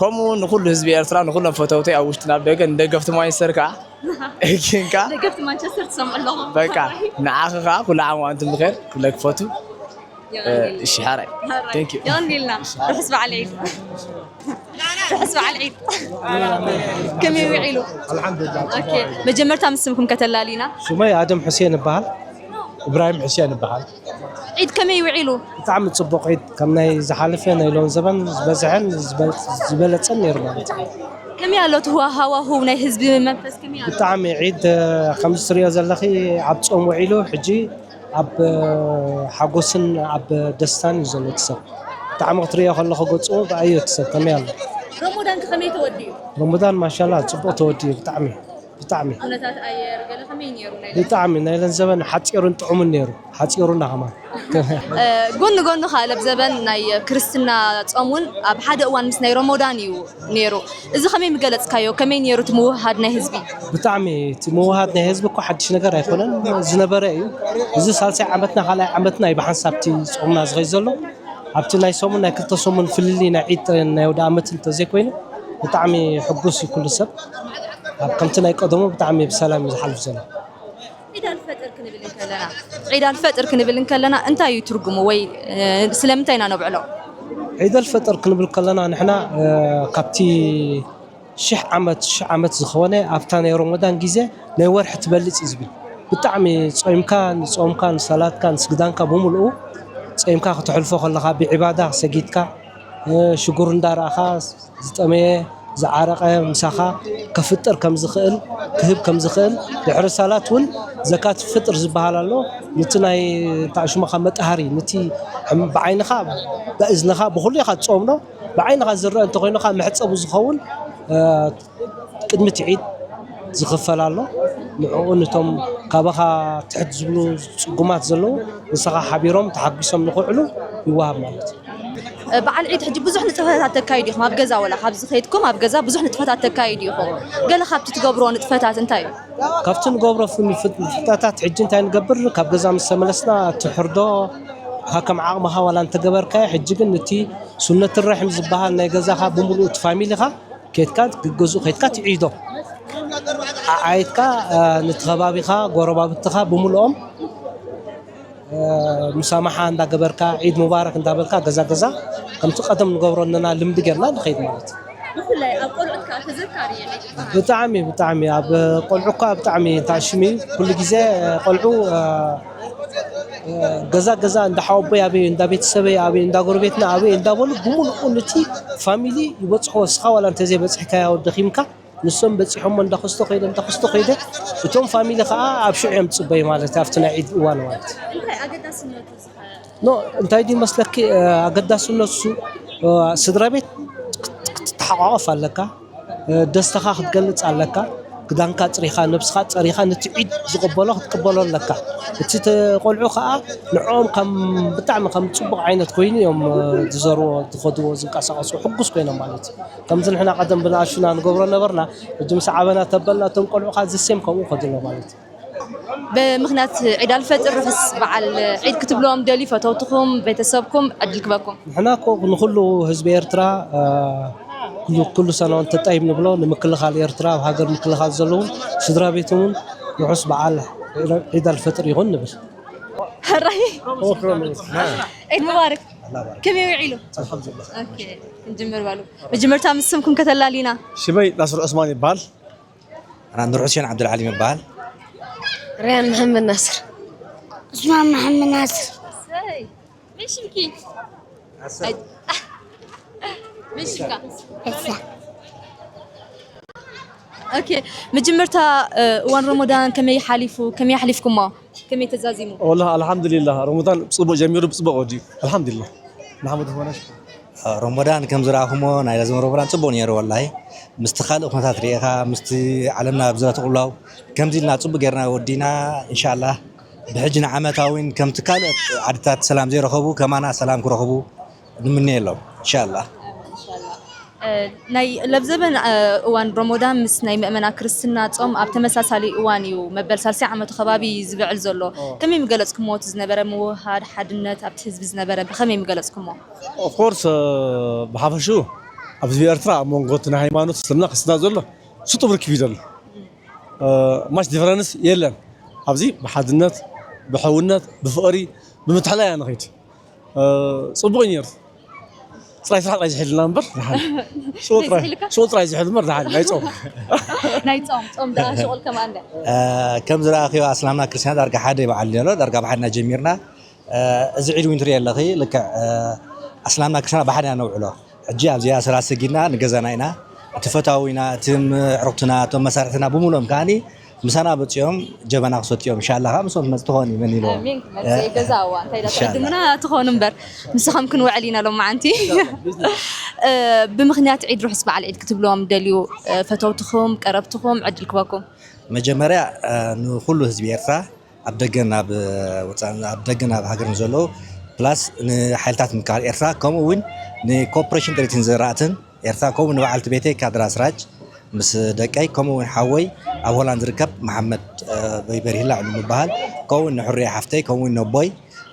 ከምኡ እውን ንኩሉ ህዝቢ ኤርትራ ንኩሎም ፈተውተይ ኣብ ውሽጥን ኣብ ደገን ንደገፍቲ ማንቸስተር ከዓ ግን ከዓ ደገፍቲ ማንቸስተር ትሰምዑ ኣለኹም። በቃ ንዓኺ ከዓ ኩሉ ዓም ወኣንቱም ብኸይር ክብለኪ ፈቱ። እሺ ሓራይ። Thank you። የቐንየልና። ርሑስ በዓል ዒድ። ርሑስ በዓል ዒድ። ከመይ ውዒሉ? ኣልሓምዱሊላህ። ኦኬ፣ መጀመርታ ምስ ስምኩም ከተላልዩና? ሽመይ ኣደም ሑሴን እበሃል። እብራሂም ሑሴን እበሃል። ዒድ ከመይ ውዒሉ? ብጣዕሚ ጽቡቕ ዒድ፣ ከም ናይ ዝሓለፈ ናይ ሎን ዘበን ዝበዝሐን ዝበለጸን ነይሩ ማለት እዩ። ከመይ ኣሎ እቲ ሃዋህው ናይ ህዝቢ መንፈስ ከመይ ኣሎ? ብጣዕሚ ዒድ ከምዚ ትሪኦ ዘለኺ ኣብ ጾም ውዒሉ ሕጂ ኣብ ሓጎስን ኣብ ደስታን እዩ ዘሎ እቲ ሰብ። ብጣዕሚ ክትሪኦ ከለኹ ገጹ ብኣዮ እቲ ሰብ ከመይ ኣሎ? ረሞዳን ከመይ ተወዲኡ? ረመዳን ማሻላ ጽቡቕ ተወዲኡ። ብጣዕሚ ብጣዕሚ ኩነታት ኣየር ገለ ከመይ ነይሩ? ናይ ብጣዕሚ ናይ ለን ዘበን ሓፂሩን ጥዑምን ነይሩ። ሓፂሩና ከማን ጎኒ ጎኒ ከዓ ለብ ዘበን ናይ ክርስትና ጾም እውን ኣብ ሓደ እዋን ምስ ናይ ረሞዳን እዩ ነይሩ። እዚ ከመይ ምገለፅካዮ? ከመይ ነይሩ እቲ ምውህሃድ ናይ ህዝቢ? ብጣዕሚ እቲ ምውሃድ ናይ ህዝቢ እኮ ሓድሽ ነገር ኣይኮነን፣ ዝነበረ እዩ። እዚ ሳልሳይ ዓመትና ካልኣይ ዓመትና እዩ ብሓንሳብ እቲ ጾምና ዝኸይ ዘሎ። ኣብቲ ናይ ሰሙን ናይ ክልተ ሰሙን ፍልልይ ናይ ዒድ ናይ ወደ ዓመት እንተዘይኮይኑ ብጣዕሚ ሕጉስ እዩ ኩሉ ሰብ። ኣብ ከምቲ ናይ ቀደሙ ብጣዕሚ ብሰላም እዩ ዝሓልፍ ዘሎ። ዒድ ኣልፈጥር ክንብል እንከለና ዒድ ኣልፈጥር ክንብል እንከለና እንታይ እዩ ትርጉሙ ወይ ስለምንታይ ኢና ነብዕሎ? ዒድ ኣልፈጥር ክንብል ከለና ንሕና ካብቲ ሽሕ ዓመት ሽሕ ዓመት ዝኾነ ኣብታ ናይ ረመዳን ግዜ ናይ ወርሒ ትበልፅ እዩ ዝብል። ብጣዕሚ ጾይምካ ንጾምካ ንሰላትካ ንስግዳንካ ብምልኡ ጾይምካ ክተሕልፎ ከለኻ ብዒባዳ ሰጊድካ ሽጉር እንዳረኣኻ ዝጠመየ ዝዓረቐ ምሳኻ ከፍጥር ከም ዝኽእል ክህብ ከም ዝኽእል ድሕሪ ሰላት እውን ዘካት ፍጥር ዝበሃል ኣሎ። ነቲ ናይ እንታይ ሽሞኻ መጠሃሪ ነቲ ብዓይንኻ ብእዝንኻ ብኹሉ ኢኻ ትጾምዶ ብዓይንኻ ዝረአ እንተኾይኑ ከዓ መሕፀቡ ዝኸውን ቅድሚ እቲ ዒድ ዝኽፈል ኣሎ። ንዕኡ ነቶም ካባኻ ትሕት ዝብሉ ፅጉማት ዘለዉ ንስኻ ሓቢሮም ተሓጒሶም ንኽውዕሉ ይወሃብ ማለት እዩ። በዓል ዒድ ሕጂ ብዙሕ ንጥፈታት ተካይዱ ኢኹም ኣብ ገዛ ወላ ካብዚ ከይድኩም ኣብ ገዛ ብዙሕ ንጥፈታት ተካይዱ ኢኹም። ገለ ካብቲ ትገብርዎ ንጥፈታት እንታይ እዩ? ካብቲ ንገብሮ ንጥፈታት ሕጂ እንታይ ንገብር ካብ ገዛ ምስ ተመለስና እቲ ሕርዶ ከም ዓቕምኻ ዋላ እንተገበርካዮ ሕጂ ግን እቲ ሱነት ረሒም ዝበሃል ናይ ገዛኻ ብምሉእ እቲ ፋሚሊኻ ኬድካ ገዝኡ ኬድካ ትዒዶ ዓዓይትካ ነቲ ከባቢኻ ጎረባብትኻ ብምልኦም ሙሳማሓ እንዳገበርካ ዒድ ሙባረክ እንዳበልካ ገዛ ገዛ ከምቲ ቀደም ንገብሮ ኣለና ልምዲ ጌርና ንኸይድ ማለት እዩ። ብፍላይ ኣብ ቆልዑት ከዓ ተዘካሪ እዩ። ብጣዕሚ ብጣዕሚ ኣብ ቆልዑ እኳ ብጣዕሚ ታሽሚ ኩሉ ግዜ ቆልዑ ገዛ ገዛ እንዳ ሓወቦይ ኣበይ እንዳ ቤተሰበይ ኣበይ እንዳ ጎረቤትና ኣበይ እንዳበሉ ብምልኡ ነቲ ፋሚሊ ይበፅሕዎ። እስኻ ዋላ እንተዘይበፅሕካዮ ደኺምካ ንሶም በፂሖሞ እንዳኸስቶ ከይደ እንዳኸስቶ ከይደ እቶም ፋሚሊ ከዓ ኣብ ሽዑ እዮም ዝፅበዩ ማለት ኣብቲ ናይ ዒድ እዋን ማለት እንታይ ኣገዳስነቱ ዝኸ ኖ እንታይ ድዩ መስለኪ ኣገዳስነቱ ስድራ ቤት ክትተሓቋቆፍ ኣለካ ደስታኻ ክትገልፅ ኣለካ ክዳንካ ኣፅሪኻ ነብስኻ ፀሪኻ ነቲ ዒድ ዝቕበሎ ክትቅበሎ ኣለካ እቲ ቆልዑ ከዓ ንዕኦም ከም ብጣዕሚ ከም ፅቡቕ ዓይነት ኮይኑ እዮም ዝዘርዎ ዝኸድዎ ዝንቀሳቐሱ ሕጉስ ኮይኖም ማለት እዩ ከምዚ ንሕና ቀደም ብንኣሽና ንገብሮ ነበርና ሕጂ ምስ ዓበና ተበልና እቶም ቆልዑ ከዓ ዝሴም ከምኡ ከድሎ ማለት እዩ ብምኽንያት ዒድ ኣልፈጥር ርሑስ በዓል ዒድ ክትብልዎም ደልዩ ፈተውትኹም ቤተሰብኩም ዕድል ክበኩም። ንሕና እኮ ንኹሉ ህዝቢ ኤርትራ ኩሉ ሰናውን ተጣይብ ንብሎ ንምክልኻል ኤርትራ ኣብ ሃገር ምክልኻል ዘለዉ ስድራ ቤት እውን ርሑስ በዓል ዒድ ኣልፈጥር ይኹን ንብል። ሕራይ ዒድ ሙባርክ። ከመይ ውዒሉ? ክንጅምር በሉ። መጀመርታ ምስ ስምኩም ከተላሊና። ሽመይ ናስር ዑስማን ይበሃል። ኣና ኑር ሑሴን ዓብዱልዓሊም ይበሃል። ርያን መሐመድ ናስር። ዑስማን መሐመድ ናስር። መን ሽምኪ? መን ሽምካ? እሳ ኦኬ፣ መጀመርታ እዋን ረመዳን ከመይ ሓሊፉ? ከመይ ኣሕሊፍኩሞ? ከመይ ተዛዚሙ? ወላሂ ኣልሓምዱሊላህ ረመዳን ብፅቡቅ ጀሚሩ ብፅቡቅ ወዲኡ ኣልሓምዱሊላህ። ንሓመድ ዝኾነ ሽኩር። ረሞዳን ከም ዝረኣኹሞ ናይ ላዘም ረሞዳን ፅቡቕ ነይሩ ወላሂ ምስቲ ካልእ ኩነታት ርኢኻ ምስቲ ዓለምና ኣብ ዝራ ተቕላው ከምዚ ኢልና ፅቡቕ ጌርና ወዲና እንሻላህ ብሕጂ ንዓመታዊን ከምቲ ካልእ ዓድታት ሰላም ዘይረኸቡ ከማና ሰላም ክረኽቡ ንምነየሎም እንሻላህ። ናይ ለብዘበን እዋን ሮሞዳን ምስ ናይ ምእመና ክርስትና ጾም ኣብ ተመሳሳሊ እዋን እዩ መበል ሳልሳይ ዓመቱ ከባቢ ዝብዕል ዘሎ። ከመይ ምገለጽኩሞ እቲ ዝነበረ ምውህሃድ ሓድነት ኣብቲ ህዝቢ ዝነበረ ብኸመይ ምገለጽኩሞ? Of course ብሓፈሽኡ ኣብዚ ኤርትራ ኣብ መንጎ እቲ ናይ ሃይማኖት እስልምና ክርስትና ዘሎ ስጡም ርክብ እዩ ዘሎ። Much difference የለን ኣብዚ ብሓድነት ብሕውነት ብፍቕሪ ብምትሕልላይ ኢና ንኸይድ። ፅቡቅ እዩ ነይሩ። ፅራይ ስራሕ ጥራይ ዝሕልና እምበር ደሓን ሽቁል ጥራይ ዝሕል እምበር ደሓን ናይ ፆም ናይ ፆም ፆም ደኣ ሽቁል ከማን ደ ከም ዝረኣኽዮ ኣስላምና ክርስትያን ዳርጋ ሓደ በዓል ነሎ ዳርጋ ብሓድና ጀሚርና እዚ ዒድ እውን ትሪኦ ኣለኺ ልክዕ ኣስላምና ክርስትያን ብሓድና ነውዕሎ ሕጂ ኣብዚኣ ሰላት ሰጊድና ንገዛና ኢና እቲ ፈታዊና እቲ ዕሩክትና እቶም መሳርሕትና ብምሎም ከዓኒ ምሳና መጺኦም ጀበና ክሰትዮም፣ ኢንሻላህ፣ ከዓ ምስኦም ትመጽእ ትኾን እዩ፣ መን ኢልዎ? ኣሚን። ክመጽእ ገዛ፣ እዋ፣ እንታይ ኢላ ኢንሻላህ። ትዕድሙና ትኾኑ እምበር፣ ንስኻም ክንውዕል ኢና ሎማዓንቲ። እ፣ ብምኽንያት ዒድ ርሑስ በዓል ዒድ ክትብልዎም ደልዩ፣ እ፣ ፈተውትኹም፣ ቀረብትኹም ዕድል ክበኩም። መጀመርያ፣ እ፣ ንኹሉ ህዝቢ ኤርትራ፣ ኣብ ደገን ኣብ ወጻእን፣ ኣብ ደገን ኣብ ሃገርን ዘለዉ፣ ፕላስ ንሓይልታት ምክልኻል ኤርትራ፣ ከምኡ እውን ንኮርፖሬሽን ጥሪትን ዝራእትን ኤርትራ፣ ከምኡ ንበዓልቲ ቤተይ ካድራ ስራጅ ምስ ደቀይ፣ ከምኡ እውን ሓወይ ኣብ ሆላንድ ዝርከብ መሓመድ፣ እ፣ በይበርሂላ ዕሉ ምበሃል፣ ከምኡ እውን ንሕሩያ ሓፍተይ፣ ከምኡ እውን ነቦይ፣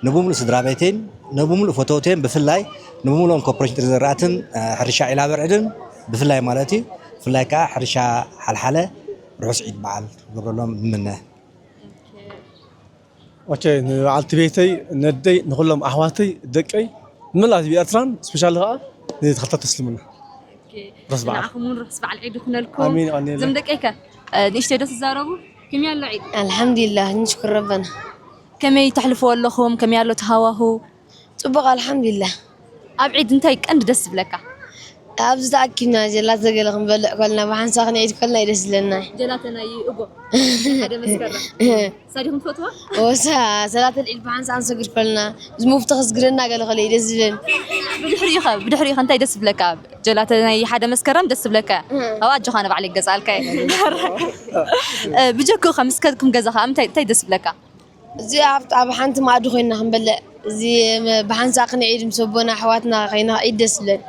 ንብምሉእ ስድራ ቤተይን ንብምሉእ ፈተውተይን፣ ብፍላይ ንብምሉኦም ኮርፖሬሽን ጥሪትን ዝራእትን፣ እ፣ ሕርሻ ዒላ በርዕድን ብፍላይ ማለት እዩ፣ ብፍላይ ከዓ ሕርሻ ሓልሓለ ርሑስ ዒድ በዓል ክገብረሎም ንምነ። ኦኬ፣ ንበዓልቲ ቤተይ፣ ነደይ፣ ንኹሎም ኣሕዋተይ፣ ደቀይ፣ ንመላእ ህዝቢ ኤርትራን ስፔሻሊ ከዓ ንተኸታተልቲ እስልምና። ኦኬ። ርሑስ በዓል። ንዓኹም እውን ርሑስ በዓል ዒድ ይኹነልኩም። ኣሚን፣ ኣሚን። እዞም ደቀይከ፣ እ፣ ንእሽተይ ዶ ትዛረቡ? ከመይ ኣሎ ዒድ? ኣልሓምዱሊላህ፣ ንሽኩር ረበና። ከመይ ተሕልፍዎ ኣለኹም? ከመይ ኣሎ እቲ ሃዋሁ? ጽቡቕ፣ ኣልሓምዱሊላህ። ኣብ ዒድ እንታይ ቀንዲ ደስ ዝብለካ? ኣብዚ ተኣኪብና ጀላተ ገለ ክንበልዕ ከልና፣ ብሓንሳእ ክንዒድ ከልና እዩ ደስ ዝብለና። ጀላተ ናይ እጎ፣ ሓደ መስከረም። እሳ ዲኹም ትፈትዋ? ወሳ፣ ሰላተል ዒድ ብሓንሳእ ክንሰግድ ከልና፣ እዚ ሙፍቲ ከስግደና ገለ ከሎ እዩ ደስ ዝብለኒ። ብድሕሪኡ ኸ፣ ብድሕሪኡ ኸ እንታይ ደስ ዝብለካ? ጀላተ ናይ ሓደ መስከረም ደስ ዝብለካ? እህ። ኣብኣ ኣጆኻ፣ ንባዕለይ ክገዝኣልካ እየ። እ፣ ብጀክኡ ኸ፣ ምስ ከድኩም ገዛ ኸ፣ እንታይ፣ እንታይ ደስ ዝብለካ? እዚ ኣብ፣ ኣብ ሓንቲ መኣዲ ኮይንና ክንበልዕ፣ እዚ መ-፣ ብሓንሳእ ክንዒድ ምስ ኣቦና ኣሕዋትና ከይንዒድ ደስ ዝብለኒ።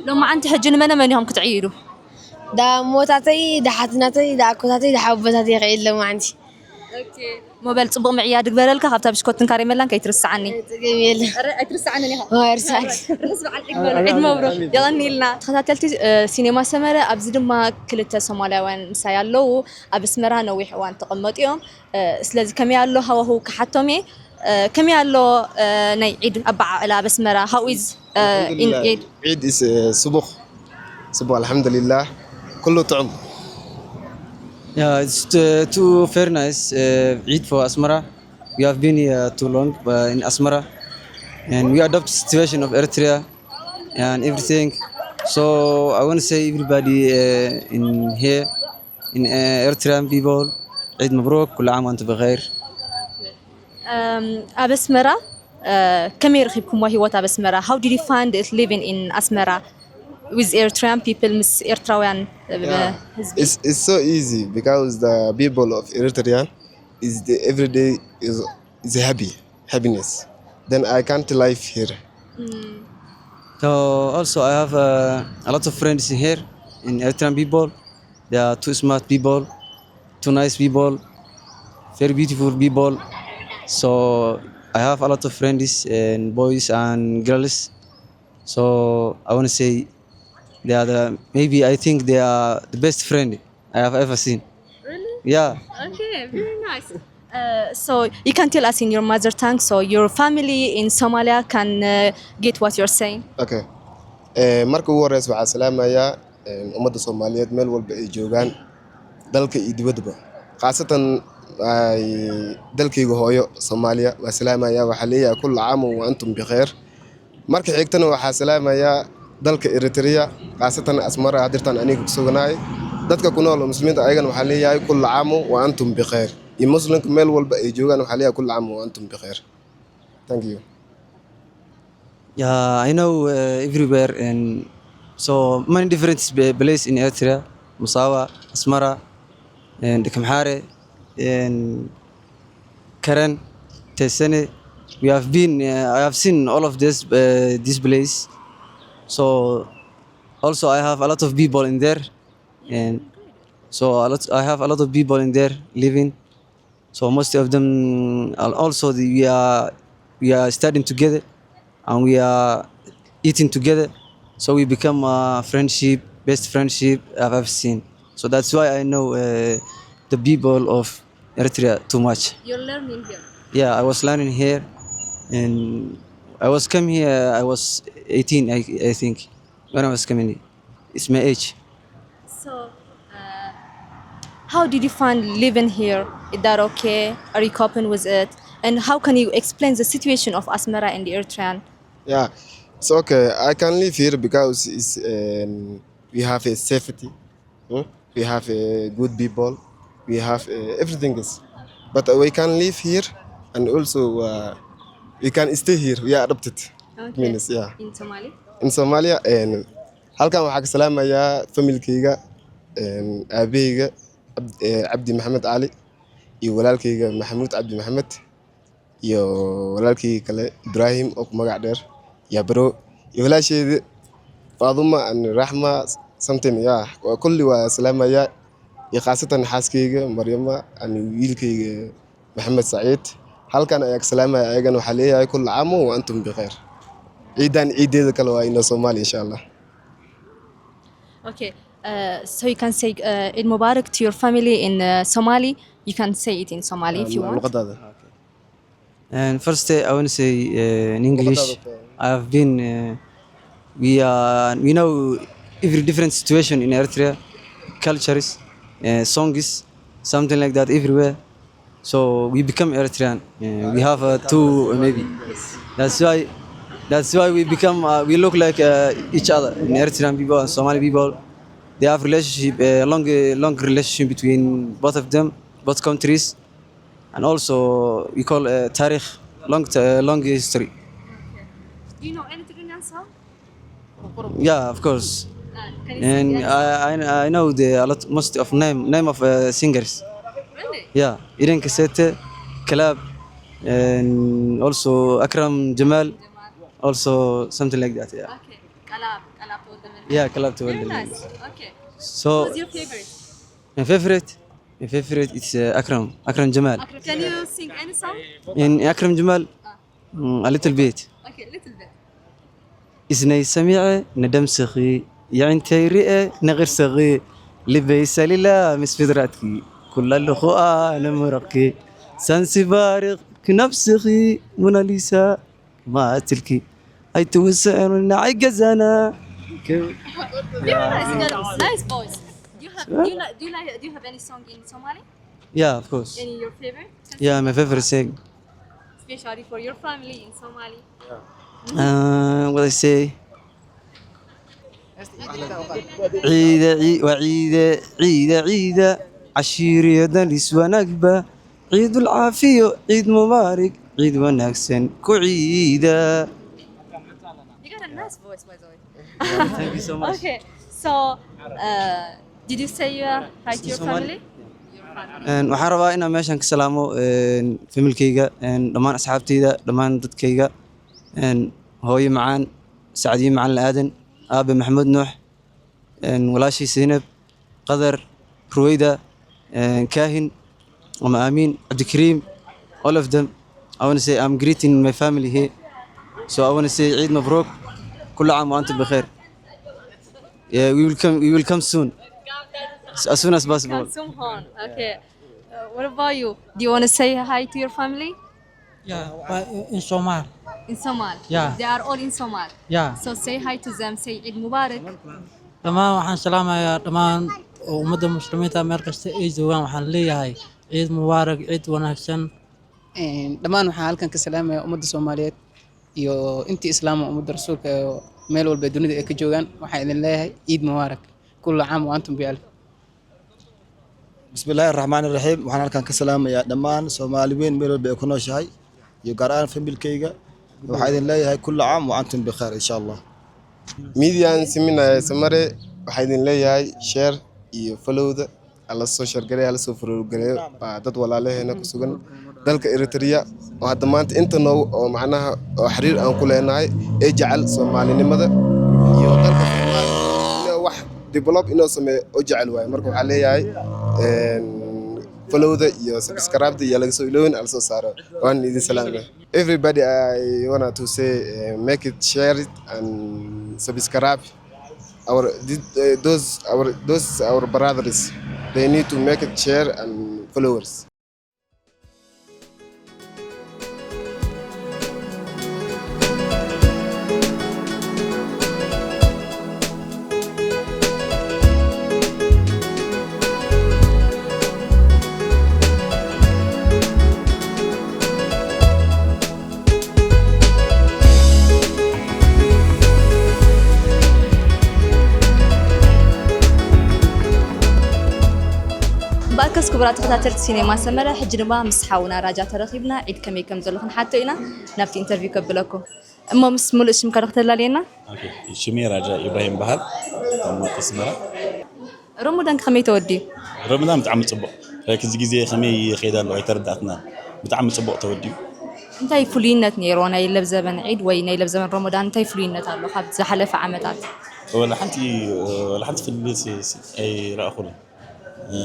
ሎማዓንቲ ሕጂ ንመነ መን ኢኹም ክትዕይዱ? ዳ እሞታተይ፣ ዳ ሓትናተይ፣ ዳ ኣኮታተይ፣ ዳ ሓቦታተይ ክዒድ ሎማዓንቲ። ኦኬ። ሞበል ጽቡቕ ምዕያድ ግበረልካ፣ ካብታ ብሽኮትን ካሬመላን ከይትርስዓኒ። ጸገም የለን። ኧረ ኣይትርስዓንን ኢኻ። ኣይርስዓን። ርሑስ በዓል ዒድ በሉ፣ ዒድ መብሩክ። የቐንየልና። ተኸታተልቲ፣ እ፣ ሲኔማ ሰመረ፣ ኣብዚ ድማ ክልተ ሶማልያውያን ምሳይ ኣለዉ። ኣብ ኣስመራ ነዊሕ እዋን ተቐመጡ እዮም። እ፣ ስለዚ ከመይ ኣሎ ሃዋሁ ክሓቶም እየ። እ፣ ከመይ ኣሎ፣ እ፣ ናይ ዒድ ኣበዓዕላ ኣብ ኣስመራ? How is, እ፣ in الحمد لله. ዒድ? ዒድ is፣ እ፣ ስቡኽ፣ ስቡኽ፣ ኣልሓምዱሊላህ፣ ኩሉ ጥዑም። Yeah, it's t-, too very nice, uh, Eid for Asmara. We have been here too long, uh, in Asmara, and we adapt to situation of Eritrea and everything. So I want to say everybody, uh, in here, in, uh, Eritrean people, Eid Mabruk, كل عام وأنتم بخير. እም፣ ኣብ ኣስመራ፣ እ፣ ከመይ ረኺብኩምዎ ህይወት ኣብ ኣስመራ? How did you find it living in Asmara with Eritrean people፣ ምስ ኤርትራውያን፣ እ፣ Yeah. ህዝቢ? It's, it's so easy because the people of Eritrea is the everyday is, is happy, happiness. Then I can't live here. Mm. So also I have, uh, a lot of friends in here, in Eritrean people. They are too smart people, too nice people, very beautiful people. So I have a lot of friends and boys and girls. So I want to say they are the, maybe I think they are the best friend I have ever seen. Really? Yeah. Okay, very nice. Uh, so you can tell us in your mother tongue, so your family in Somalia can, uh, get what you're saying. Okay. Eh, marka ugu horeysa waxaa salaamayaa, eh, ummadda Soomaaliyeed meel walba ay joogaan, dalka iyo dibadba. Khaasatan ay dalkayga hooyo Soomaaliya, waa salaamayaa, waxaa leeyahay كل عام وأنتم بخير. Marka xigtana waxaa salaamayaa dalka Eritrea, khaasatan Asmara, hadirtaan aniga ku suganahay. Dadka ku nool oo muslimiinta ayagana waxaa leeyahay كل عام وأنتم بخير. Iyo muslimka meel walba ay joogaan waxaa leeyahay كل عام وأنتم بخير. Thank you. Yeah, I know, uh, everywhere and so many different sp-, place in Eritrea, Musawa, Asmara, and Kamhare, and Karen, Tesene. We have been, uh, I have seen all of this, uh, this place. So also I have a lot of people in there, and so a lot, I have a lot of people in there living. So most of them are also the, we are, we are studying together and we are eating together. So we become a friendship, best friendship I've ever seen. So that's why I know, uh, the people of Eritrea too much. You're learning here? Yeah, I was learning here, and I was come here, I was eighteen, I, I think, when I was coming here. It's my age. So, uh, how did you find living here? Is that okay? Are you coping with it? And how can you explain the situation of Asmara and Eritrean? Yeah, it's okay. I can live here because it's, um, we have a safety. Hmm? We have a good people. we have uh, everything is, but we can live here and also uh, we can stay here. We are adopted. Okay. Means, yeah. In Somali? In Somalia, and halkan waxaa ka salaamayaa familkayga, aabahayga Cabdi Maxamed Cali iyo walaalkayga Maxamuud Cabdi Maxamed iyo walaalkayga kale Ibraahim oo ku magac dheer Yabro iyo walaasheeda Faaduma and Raxma something, yeah. Waa kulli waa salaamayaa iyo khaasatan xaaskayga Maryama and wiilkayga Maxamed Saciid. Halkan ayaa ka salaamaya ayagana waxaa leeyahay kullu caamu wa antum bikheer. Ciidan ciideeda kale waa inoo Soomaali insha Allah. Okay. Uh, so you can say uh, Eid Mubarak to your family in uh, Somali. You can say it in Somali if you want. Luqadaada. And first, uh, I want to say uh, in English, I have been, uh, we are, we know every different situation in Eritrea, cultures, uh, songs, something like that everywhere. So we become Eritrean. Uh, we have uh, two uh, maybe. That's why, that's why we become, uh, we look like uh, each other in Eritrean people and Somali people. They have relationship, uh, long, uh, long relationship between both of them, both countries, and also we call uh, تاريخ, long, uh, long history. Do you know any Tigrinian song? Yeah, of course. Uh, can you And sing us? I, I, I know the a lot, most of name, name of uh, singers. Really? Yeah, Eden Kasete, Kalab, and also Akram Jamal, also something like that. Yeah. Okay. Kalab, Kalab Tawalda Mel. Yeah, Kalab Very Tawalda. Nice. Okay. So Who's your favorite? My favorite, my favorite is uh, Akram, Akram Jamal. Can you sing any song? In Akram Jamal, mm, a little bit. Okay, little bit. Iznay sami'e nadamsakhi, ya'intay ri'e naqirsakhi, libay salila misfidratki, kullalukhu ana muraqki, sansi barik knafsakhi, Mona Lisa, ma tilki, ay tuwsa na ay gazana. Very nice, you got a nice voice. Do you have do you, like, do you like do you have any song in Somali? Yeah, of course. Any your favorite? Yeah, my favorite song. Especially for your family in Somali. Uh, what I say? عيدة عي- وعيدة عيدة عيدة عشيري دنس ونكبة عيد العافية عيد مبارك عيد ونكسن كعيدة. You got a nice voice, by the way. Thank you so much. Okay, so uh, did you say uh, hi to your Somali? Family? Your family. Een, waxaan rabaa inaan meeshan ka salaamo een, familkayga, een, dhammaan asxaabtayda, dhammaan dadkayga, een, hooyo macaan Sacdiye Macalin Aadan, aabe Maxamed Nuux, een, walaashii Zainab, Qadar, Ruwayda, een, Kaahin, Ama Amin, Abdikrim, all of them. I want to say I'm greeting my family here. So I want to say Eid Mabruk, كل عام وأنتم بخير. Yeah, we will come. We will come soon, as soon as possible. Come soon home. Okay. Uh, what about you? Do you want to say hi to your family? Yeah, but in, in Somal. In Somal. Yeah. They are all in Somal. Yeah. So say hi to them. Say Eid Mubarak. Dhammaan waxaan salaamayaa dhammaan ummadda muslimiinta meel kasta ay joogaan waxaan leeyahay ciid mubaarak ciid wanaagsan. Een, dhammaan waxaan halkan ka salaamayaa ummadda Soomaaliyeed iyo intii islaama ummadda rasuulka ee meel walba dunida ay ka joogaan. Waxaan idin leeyahay ciid mubaarak, kullu caam wa antum bialf. Bismillaahi raxmaani raxiim. Waxaan halkan ka salaamayaa dhammaan Soomaali weyn meel walba ay ku nooshahay iyo gaar ahaan familkayga. Waxaan idin leeyahay kullu caam wa antum bikheer insha Allah. Midiyan siminaya samare waxaa idin leeyahay share iyo followda, ala soo share gareeya, ala soo follow gareeyo. Waa dad walaalaheena ku sugan dalka Eritrea oo hadda maanta inta noo oo macnaha oo xiriir aan ku leenahay ee jecel Soomaalinimada iyo dalka Soomaaliya inuu wax develop inoo sameeyo oo jecel waaye. Marka waxaa leeyahay een, followda iyo subscribeda iyo laga soo ilowin ala soo saaro. Waan idin salaamay. Everybody, I wanted to say uh, make it, share it and subscribe. Our this, uh, those our those our brothers, they need to make it, share and followers. Back us ክቡራት ተኸታተልቲ ሲኔማ ሰመረ፣ ሕጂ ድማ ምስ ሓውና ራጃ ተረኺብና ዒድ ከመይ ከም ዘሎ ክንሓቶ ኢና። ናብቲ ኢንተርቪው ከብለኩም እሞ ምስ ሙሉእ ሽምካ ዶ ክተላልየና? ኦኬ፣ ሽመይ ራጃ ኢብራሂም በሃል። ኣማት ኣስመራ። ረመዳን ከመይ ተወዲዩ? ረመዳን ብጣዕሚ ጽቡቕ። ክዚ ግዜ ከመይ ይኸይድ ኣሎ ኣይተረዳእትናን። ብጣዕሚ ጽቡቕ ተወዲዩ። እንታይ ፍሉይነት ነይርዎ ናይ ለብዘበን ዒድ ወይ ናይ ለብዘበን ረመዳን እንታይ ፍሉይነት ኣሎ ካብ ዝሓለፈ ዓመታት? ወላ ሓንቲ፣ ወላ ሓንቲ ፍልልይ ስ-፣ ስ-፣ ኣይረኣኹን። እ፣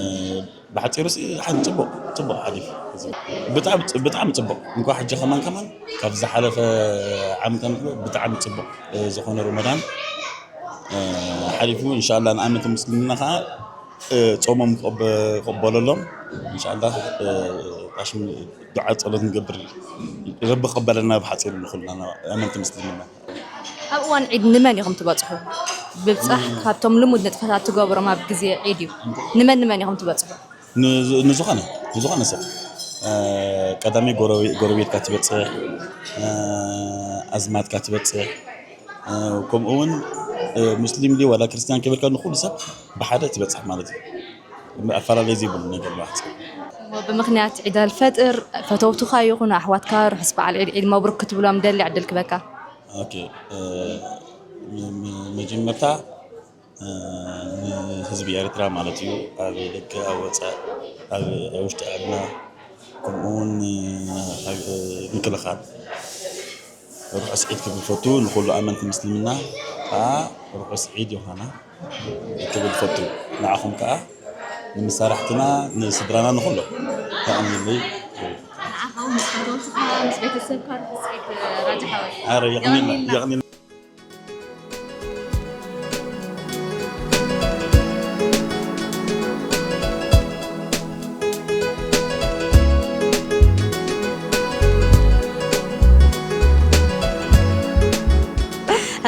ብሓጺሩ ሲ ሓን ጽቡቕ፣ ጽቡቕ ሓሊፉ። ብጣዕሚ ጽ-፣ ብጣዕሚ ጽቡቕ። እንኳዕ ሕጂ ከማን፣ ከማን ካብ ዝሓለፈ ዓመት ኣመት ብጣዕሚ ጽቡቕ፣ እ፣ ዝኾነ ረመዳን፣ እ፣ ሓሊፉ። ኢንሻላህ ንኣመት ምስልምና ከኣ፣ እ፣ ጾሞም ክቕበ-፣ ክቕበለሎም። ኢንሻላህ፣ እ፣ ኣሽም ዱዓ ጸሎት ንገብር። ረቢ ክቕበለና ብሓጺሩ ንኹልና ኣመንቲ ምስልምና። ኣብ እዋን ዒድ ንመን ኢኹም ትበጽሑ? ብብጻሕ ካብቶም ልሙድ ንጥፈታት ትገብሮም ኣብ ግዜ ዒድ እዩ። ንመን ንመን ኢኹም ትበጽሑ? ንዝ-፣ ንዝኾነ፣ ንዝኾነ ሰብ። እ፣ ቀዳማይ ጎረቤ-፣ ጎረቤትካ ትበጽሕ፣ እ፣ ኣዝማድካ ትበጽሕ፣ እ፣ ከምኡ እውን፣ እ፣ ሙስሊም ድዩ ዋላ ክርስትያን ከይበልካ ንኹሉ ሰብ ብሓደ ትበጽሕ ማለት እዩ። ኣፈላለይ ዘይብሉ ነገር ማለት እዩ። እሞ ብምኽንያት ዒድ ኣልፈጥር ፈተውትኻ ይኹኑ ኣሕዋትካ ርሑስ በዓል ዒድ፣ ዒድ መብሩክ ክትብሎም ደሊ ዕድል ክበካ? ኦኬ፣ እ፣ ም-፣ ም-፣ መጀመርታ፣ እ፣ ንህዝቢ ኤርትራ ማለት እዩ፣ ኣብ ደገ፣ ኣብ ወጻእ፣ ኣብ፣ ኣብ ውሽጢ ዓድና፣ ከምኡ እውን፣ እ፣ ኣብ፣ እ፣ ምክልኻል ርሑስ ዒድ ክብል ፈቱ። ንኹሉ ኣመንቲ ምስልምና ከኣ ርሑስ ዒድ ዮሃና ክብል ፈቱ። ንዓኹም ከኣ፣ ንመሳርሕትና፣ ንስድራና፣ ንኹሎም የቐንየለይ። ንዓኻ እውን ምስ ፈተውትኻ፣ ምስ ቤተሰብካ ርሑስ ዒድ ራጃ ሓወይ። ኣረ፣ የቐንየልና፣ የቐንየልና። የቐንየልና።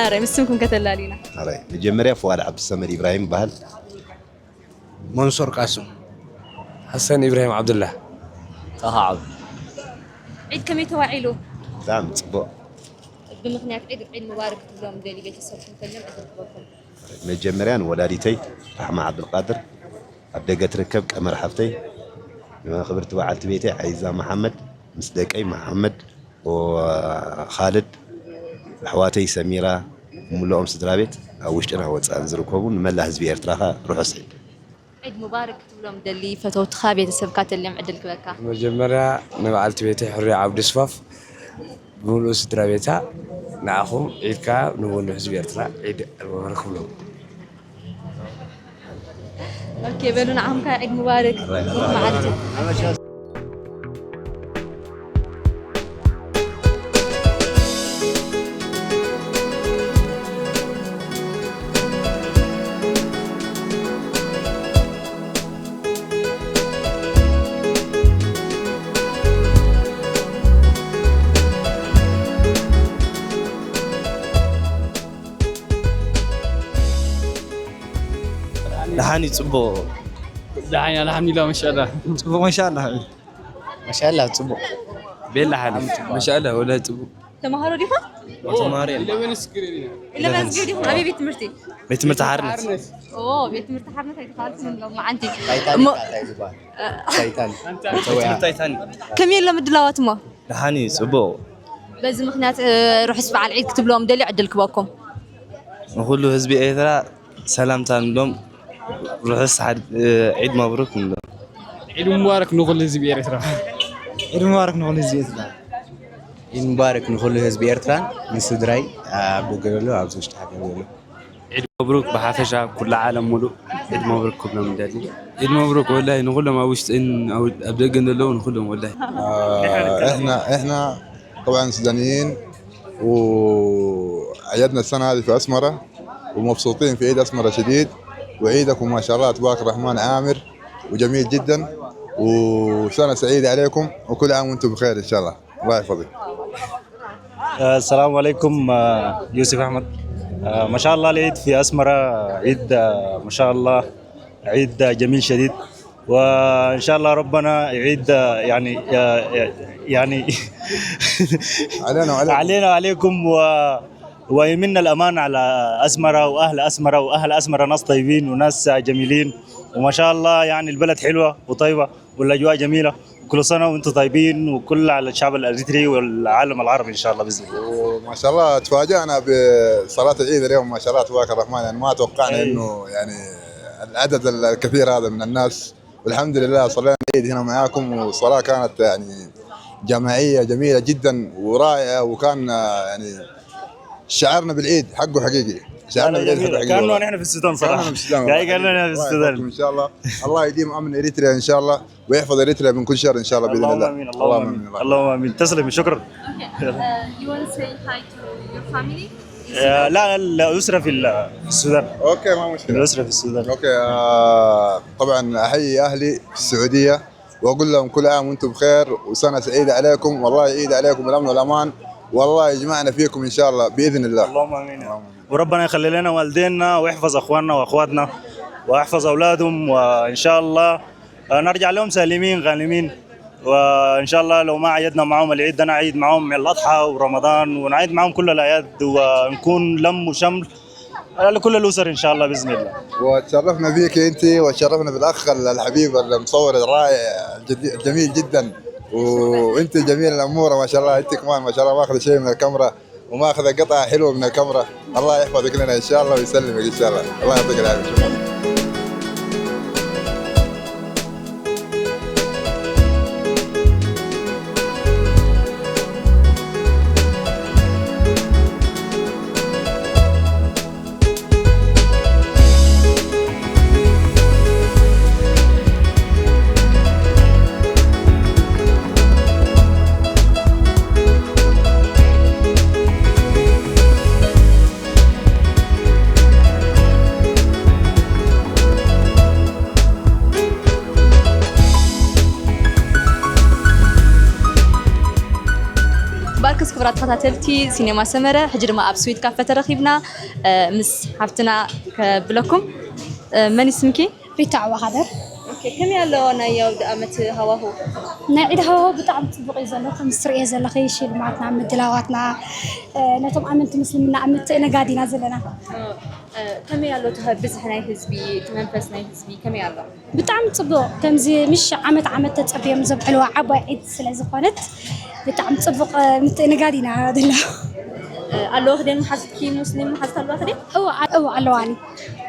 ኣረ፣ ምስ ስምኩም ከተላልዩና። ኣረ፣ መጀመርያ ፍዋድ ዓብዱሰመድ ኢብራሂም ይበሃል። መንሱር ቃስም። ሓሰን ኢብራሂም ዓብዱላህ። ጣሃ ዓብዱ። ዒድ ከመይ ተዋዒሉ? ብጣዕሚ ጽቡቕ። ብምኽንያት ዒድ፣ ዒድ ሙባረክ ክትብሎም ደሊ ቤተሰብኩም ከሎም ዕድል ክበኩም። መጀመርያ ንወላዲተይ ራሕማ ዓብዱልቃድር፣ ኣብ ደገ ትርከብ ቀመር ሓፍተይ፣ ንክብርቲ በዓልቲ ቤተይ ዓይዛ መሓመድ ምስ ደቀይ መሓመድ ወኻልድ፣ ኣሕዋተይ ሰሚራ፣ ብምልኦም ስድራ ቤት ኣብ ውሽጥን ኣብ ወጻእን ዝርከቡ ንመላእ ህዝቢ ኤርትራ ኸኣ ርሑስ ዒድ። ዒድ ሙባረክ ክትብሎም ደሊ ፈተውትኻ ቤተሰብካ ተልዮም ዕድል ክበካ። መጀመርያ ንበዓልቲ ቤተይ ሕሩይ ዓብዱ ስፋፍ ብምሉእ ስድራ ቤታ ንዓኹም ዒድካ ንሙሉእ ህዝቢ ኤርትራ ዒድ ሙባረክ ክብሎም። ኦኬ በሉ ንዓኹም ከ ዒድ ሙባረክ። መዓልቲ። ደሓን እዩ፣ ጽቡቕ። ደሓን፣ ኣልሓምዱሊላህ፣ ማሻኣላህ። ጽቡቕ፣ ማሻኣላህ። ማሻኣላህ፣ ጽቡቕ። ቤላ ሓሊፍ። ማሻኣላህ፣ ወላሂ ጽቡቕ። ተማሃሮ ዲኻ? ተማሃሮ እየ። ኢለቨንስ ግሬድ ኢኹም። ኣበይ ቤት ትምህርቲ? ቤት ትምህርቲ ሓርነት። ኦ፣ ቤት ትምህርቲ ሓርነት ኣይተኻልኩን ሎም መዓንቲ። ታይታኒክ እሞ እያ፣ ታይታኒክ። ታይታኒክ። ቤት ትምህርቲ ታይታኒክ። ከመይ ኣሎ ምድላዋት እሞ? ደሓን እዩ፣ ጽቡቕ። በዚ ምኽንያት፣ እ፣ ርሑስ በዓል ዒድ ክትብሎም ደልዩ ዕድል ክበኩም። ንኹሉ ህዝቢ ኤርትራ ሰላምታ ንብሎም፣ ርሑስ ሓድ-፣ ዒድ መብሩክ ንብሎም። ዒድ ሙባረክ ንኹሉ ህዝቢ ኤርትራ። ዒድ ሙባረክ ንኹሉ ህዝቢ ኤርትራ። ዒድ ሙባረክ ንኹሉ ህዝቢ ኤርትራን ንስድራይ ኣብ ደገ ዘሎ፣ ኣብዚ ውሽጢ ሃገር ዘሎ። ዒድ መብሩክ ብሓፈሻ ኩሉ ዓለም ሙሉእ ዒድ መብሩክ ክብሎም ንደሊ። ዒድ መብሩክ ወላሂ ንኹሎም ኣብ ውሽጥን ኣብ፣ ኣብ ደገን ዘለዉ ንኹሎም ወላሂ። آه، احنا، احنا طبعا سودانيين، وعيدنا السنة هذه في أسمرة، ومبسوطين في عيد أسمرة شديد، وعيدكم ما شاء الله تبارك الرحمن عامر وجميل جدا، وسنة سعيدة عليكم، وكل عام وانتم بخير إن شاء الله. الله يحفظك. السلام عليكم، آه، يوسف أحمد. آه، ما شاء الله العيد في أسمرة عيد، آه، ما شاء الله عيد جميل شديد، وإن شاء الله ربنا يعيد، يعني، يعني علينا وعليكم. علينا وعليكم، و-، ويمن الأمان على أسمرة وأهل أسمرة، وأهل أسمرة ناس طيبين وناس جميلين، وما شاء الله، يعني، البلد حلوة وطيبة والأجواء جميلة. وكل سنة وأنتم طيبين، وكل على الشعب الأريتري والعالم العربي إن شاء الله بإذن الله. وما شاء الله، تفاجأنا بصلاة العيد اليوم، ما شاء الله تبارك الرحمن، يعني ما توقعنا إنه، يعني، العدد الكثير هذا من الناس. والحمد لله، صلينا العيد هنا معاكم، والصلاة كانت، يعني، جماعية جميلة جدًا ورائعة، وكان، يعني، شعرنا بالعيد حقه حقيقي. شعرنا بالعيد حقه حقيقي كأنه والله. نحن في السودان صراحة. كأننا في السودان والله. كأننا في السودان. الله يحفظكم إن شاء الله. الله يديم أمن إريتريا إن شاء الله، ويحفظ إريتريا من كل شر إن شاء الله بإذن الله. اللهم آمين، اللهم آمين. اللهم آمين. تسلم، شكرًا. Okay. Uh, you want to say hi to your family? آه، لا، الأسرة في ال-، في السودان. اوكي، ما مشكلة. الأسرة في السودان. اوكي، آه، طبعًا أحيي أهلي في السعودية، وأقول لهم كل عام وأنتم بخير، وسنة سعيدة عليكم، والله يعيد عليكم الأمن والأمان، والله يجمعنا فيكم إن شاء الله بإذن الله. اللهم آمين. اللهم آمين. وربنا يخلي لنا والدينا، ويحفظ أخواننا وأخواتنا، ويحفظ أولادهم، وإن شاء الله، آه، نرجع لهم سالمين غانمين. وإن شاء الله لو ما عيدنا معاهم العيد ده، نعيد معاهم الأضحى ورمضان، ونعيد معاهم كل الأعياد، ونكون لم وشمل على كل الأسر إن شاء الله بإذن الله. وتشرفنا بيك أنت، وتشرفنا بالأخ الحبيب المصور الرائع الجدي-، الجميل جدًا. وأنت جميل الأمورة ما شاء الله، أنت كمان ما شاء الله ماخذ شيء من الكاميرا، وماخذ قطعة حلوة من الكاميرا. الله يحفظك لنا إن شاء الله ويسلمك إن شاء الله. الله يعطيك العافية، شكرًا. ባርክስ ክቡራት ተኸታተልቲ ሲኔማ ሰመረ፣ ሕጂ ድማ ኣብ ስዊት ካፈ ተረኺብና፣ እ፣ ምስ ሓፍትና ከብለኩም። እ፣ መን እዩ ስምኪ? ሪታ ኣዋኻደር። ኦኬ፣ ከመይ ኣሎ ናይ ኣውደ ኣመት ሃዋሁ? ናይ ዒድ ሃዋሁ ብጣዕሚ ጽቡቕ እዩ ዘሎ። ከም እትርእዮ ዘለኺ ሽልማትና፣ ምድላዋትና፣ እ፣ ነቶም ኣመንቲ ምስልምና ኣብ ምትእንጋድ ኢና ዘለና። እ፣ እ፣ ከመይ ኣሎ እቲ ብዝሒ ናይ ህዝቢ፣ እቲ መንፈስ ናይ ህዝቢ ከመይ ኣሎ? ብጣዕሚ ጽቡቕ። ከምዚ ምሽ ዓመት ዓመት ተጸብዮም ዘብዕልዋ ዓባይ ዒድ ስለ ዝኾነት ብጣዕሚ ጽቡቕ፣ እ፣ ምትእንጋድ ኢና ዘለና። እ፣ ኣለዋ ክደን መሓዙትኪ፣ ሙስሊም መሓዙት ኣለዋ ክደን? እወ፣ ኣ-፣ እወ ኣለዋኒ።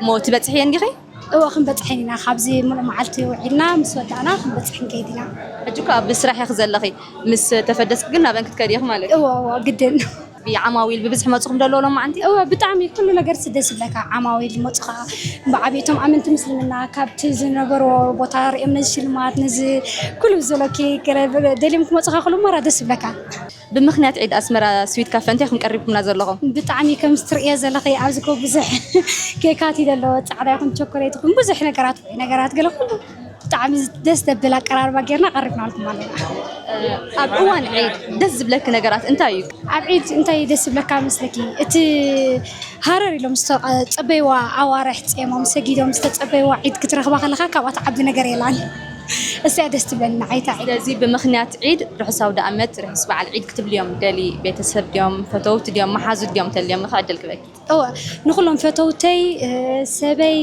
እሞ ትበጽሕየን ዲኺ? እወ፣ ክንበጽሐን ኢና። ካብዚ ምሉእ መዓልቲ ውዒልና ምስ ወዳእና ክንበጽሕ ንከይድ ኢና። ሕጂ እኮ ኣብ ስራሕ ኢኺ ዘለኺ። ምስ ተፈደስኪ ግን ናበን ክትከዲ ኢኺ ማለት እዩ? እወ፣ እወ፣ ግድን። ብዓማዊል ብብዝሒ መጽኹም ደሎ ሎማዓንቲ? እወ፣ ብጣዕሚ ኩሉ ነገር ደስ ይብለካ። ዓማዊል ይመጹኻ። ብዓብይቶም ኣመንቲ ምስልምና ካብቲ ዝነበርዎ ቦታ ሪኦም ነዚ ሽልማት፣ ነዚ ኩሉ ዘሎ ኬክ ገለ ደልዮም ክመጹኻ ኩሉ መራ ደስ ይብለካ። ብምኽንያት ዒድ ኣስመራ ስዊት ካፈ እንታይ ኢኹም ቀሪብኩምና ዘለኹም? ብጣዕሚ ከም እትርእዮ ዘለኺ ኣብዚ እኮ ብዙሕ ኬካት እዩ ዘሎ። ጻዕዳ ይኹን ቸኮሌት ይኹን ብዙሕ ነገራት፣ ውዑይ ነገራት ገለ ኩሉ ብጣዕሚ ደስ ዘብል ኣቀራርባ ጌርና ቀሪብናልኩም ኣለና። ኣብ እዋን ዒድ ደስ ዝብለኪ ነገራት እንታይ እዩ? ኣብ ዒድ እንታይ ደስ ዝብለካ መስለኪ? እቲ ሃረር ኢሎም ዝተጸበይዋ ኣዋርሕ ጼሞም ሰጊዶም ዝተጸበይዋ ዒድ ክትረኽባ ከለኻ ካብኣ ትዓቢ ነገር የላን። እዚኣ ደስ ትብለኒ ንዓይ እታ ዒድ። ስለዚ ብምኽንያት ዒድ ርሑስ ኣውደ ኣመት፣ ርሑስ በዓል ዒድ ክትብልዮም ደሊ ቤተሰብ ድዮም፣ ፈተውቲ ድዮም፣ መሓዙት ድዮም ተልዮም ንኽዕድል ክበኪ? እወ፣ ንኹሎም ፈተውተይ፣ እ፣ ሰበይ፣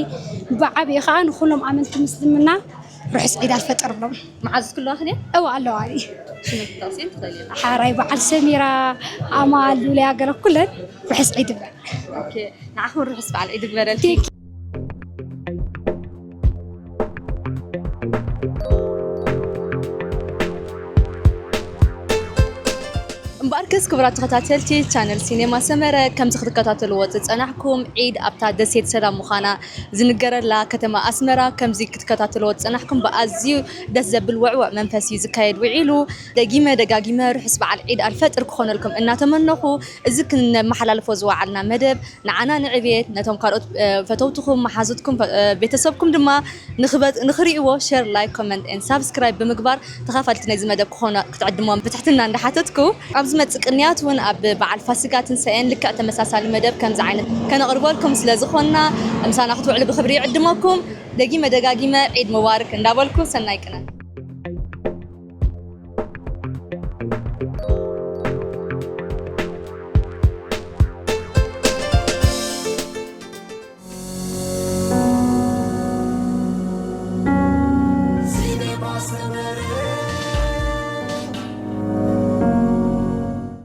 ብዓብዪ ኸዓ ንኹሎም ኣመንቲ ምስልምና ርሑስ ዒድ ኣልፈጥር እብሎም። መሓዙት ክለዋ ክድያ? እወ፣ ኣለዋ። ሽመት ክትጠቕስየን ትኽእሊ ኢኺ። ሓራይ በዓል ሰሚራ፣ ኣማል፣ ሉልያ፣ ገለ ኩለን ርሑስ ዒድ እብለን። ኦኬ፣ ንዓኹም ርሑስ በዓል ዒድ ይግበረልኪ። እምበኣርከስ ክቡራት ተኸታተልቲ ቻነል ሲኔማ ሰመረ፣ ከምዚ ክትከታተልዎ ዝጸናሕኩም፣ ዒድ ኣብታ ደሴት ሰላም ምዃና ዝንገረላ ከተማ ኣስመራ ከምዚ ክትከታተልዎ ዝጸናሕኩም ብኣዝዩ ደስ ዘብል ውዕውዕ መንፈስ እዩ ዝካየድ ውዒሉ። ደጊመ ደጋጊመ ርሑስ በዓል ዒድ ኣልፈጥር ክኾነልኩም እናተመነኹ፣ እዚ ክነመሓላልፎ ዝወዓልና መደብ ንዓና ንዕቤት፣ ነቶም ካልኦት፣ እ፣ ፈተውትኹም፣ መሓዙትኩም፣ ፈ-፣ እ፣ ቤተሰብኩም ድማ ንኽበ-፣ ንኽርእይዎ ሸር፣ ላይክ፣ ኮመንት ኤንድ ሳብስክራይብ ብምግባር ተኻፋልቲ ናይዚ መደብ ክኾኑ ክትዕድሞም ብትሕትና እንዳሓተትኩ፣ ኣብ ዝመጽእ ቅንያት እውን ኣብ በዓል ፋሲጋ ትንሳኤን ልክዕ ተመሳሳሊ መደብ ከምዚ ዓይነት ከነቕርበልኩም ስለ ዝኾንና፣ ምሳና ክትውዕሉ ብኽብሪ ይዕድመኩም። ደጊመ ደጋጊመ ዒድ ሙባርክ እንዳበልኩ ሰናይ ቅነ።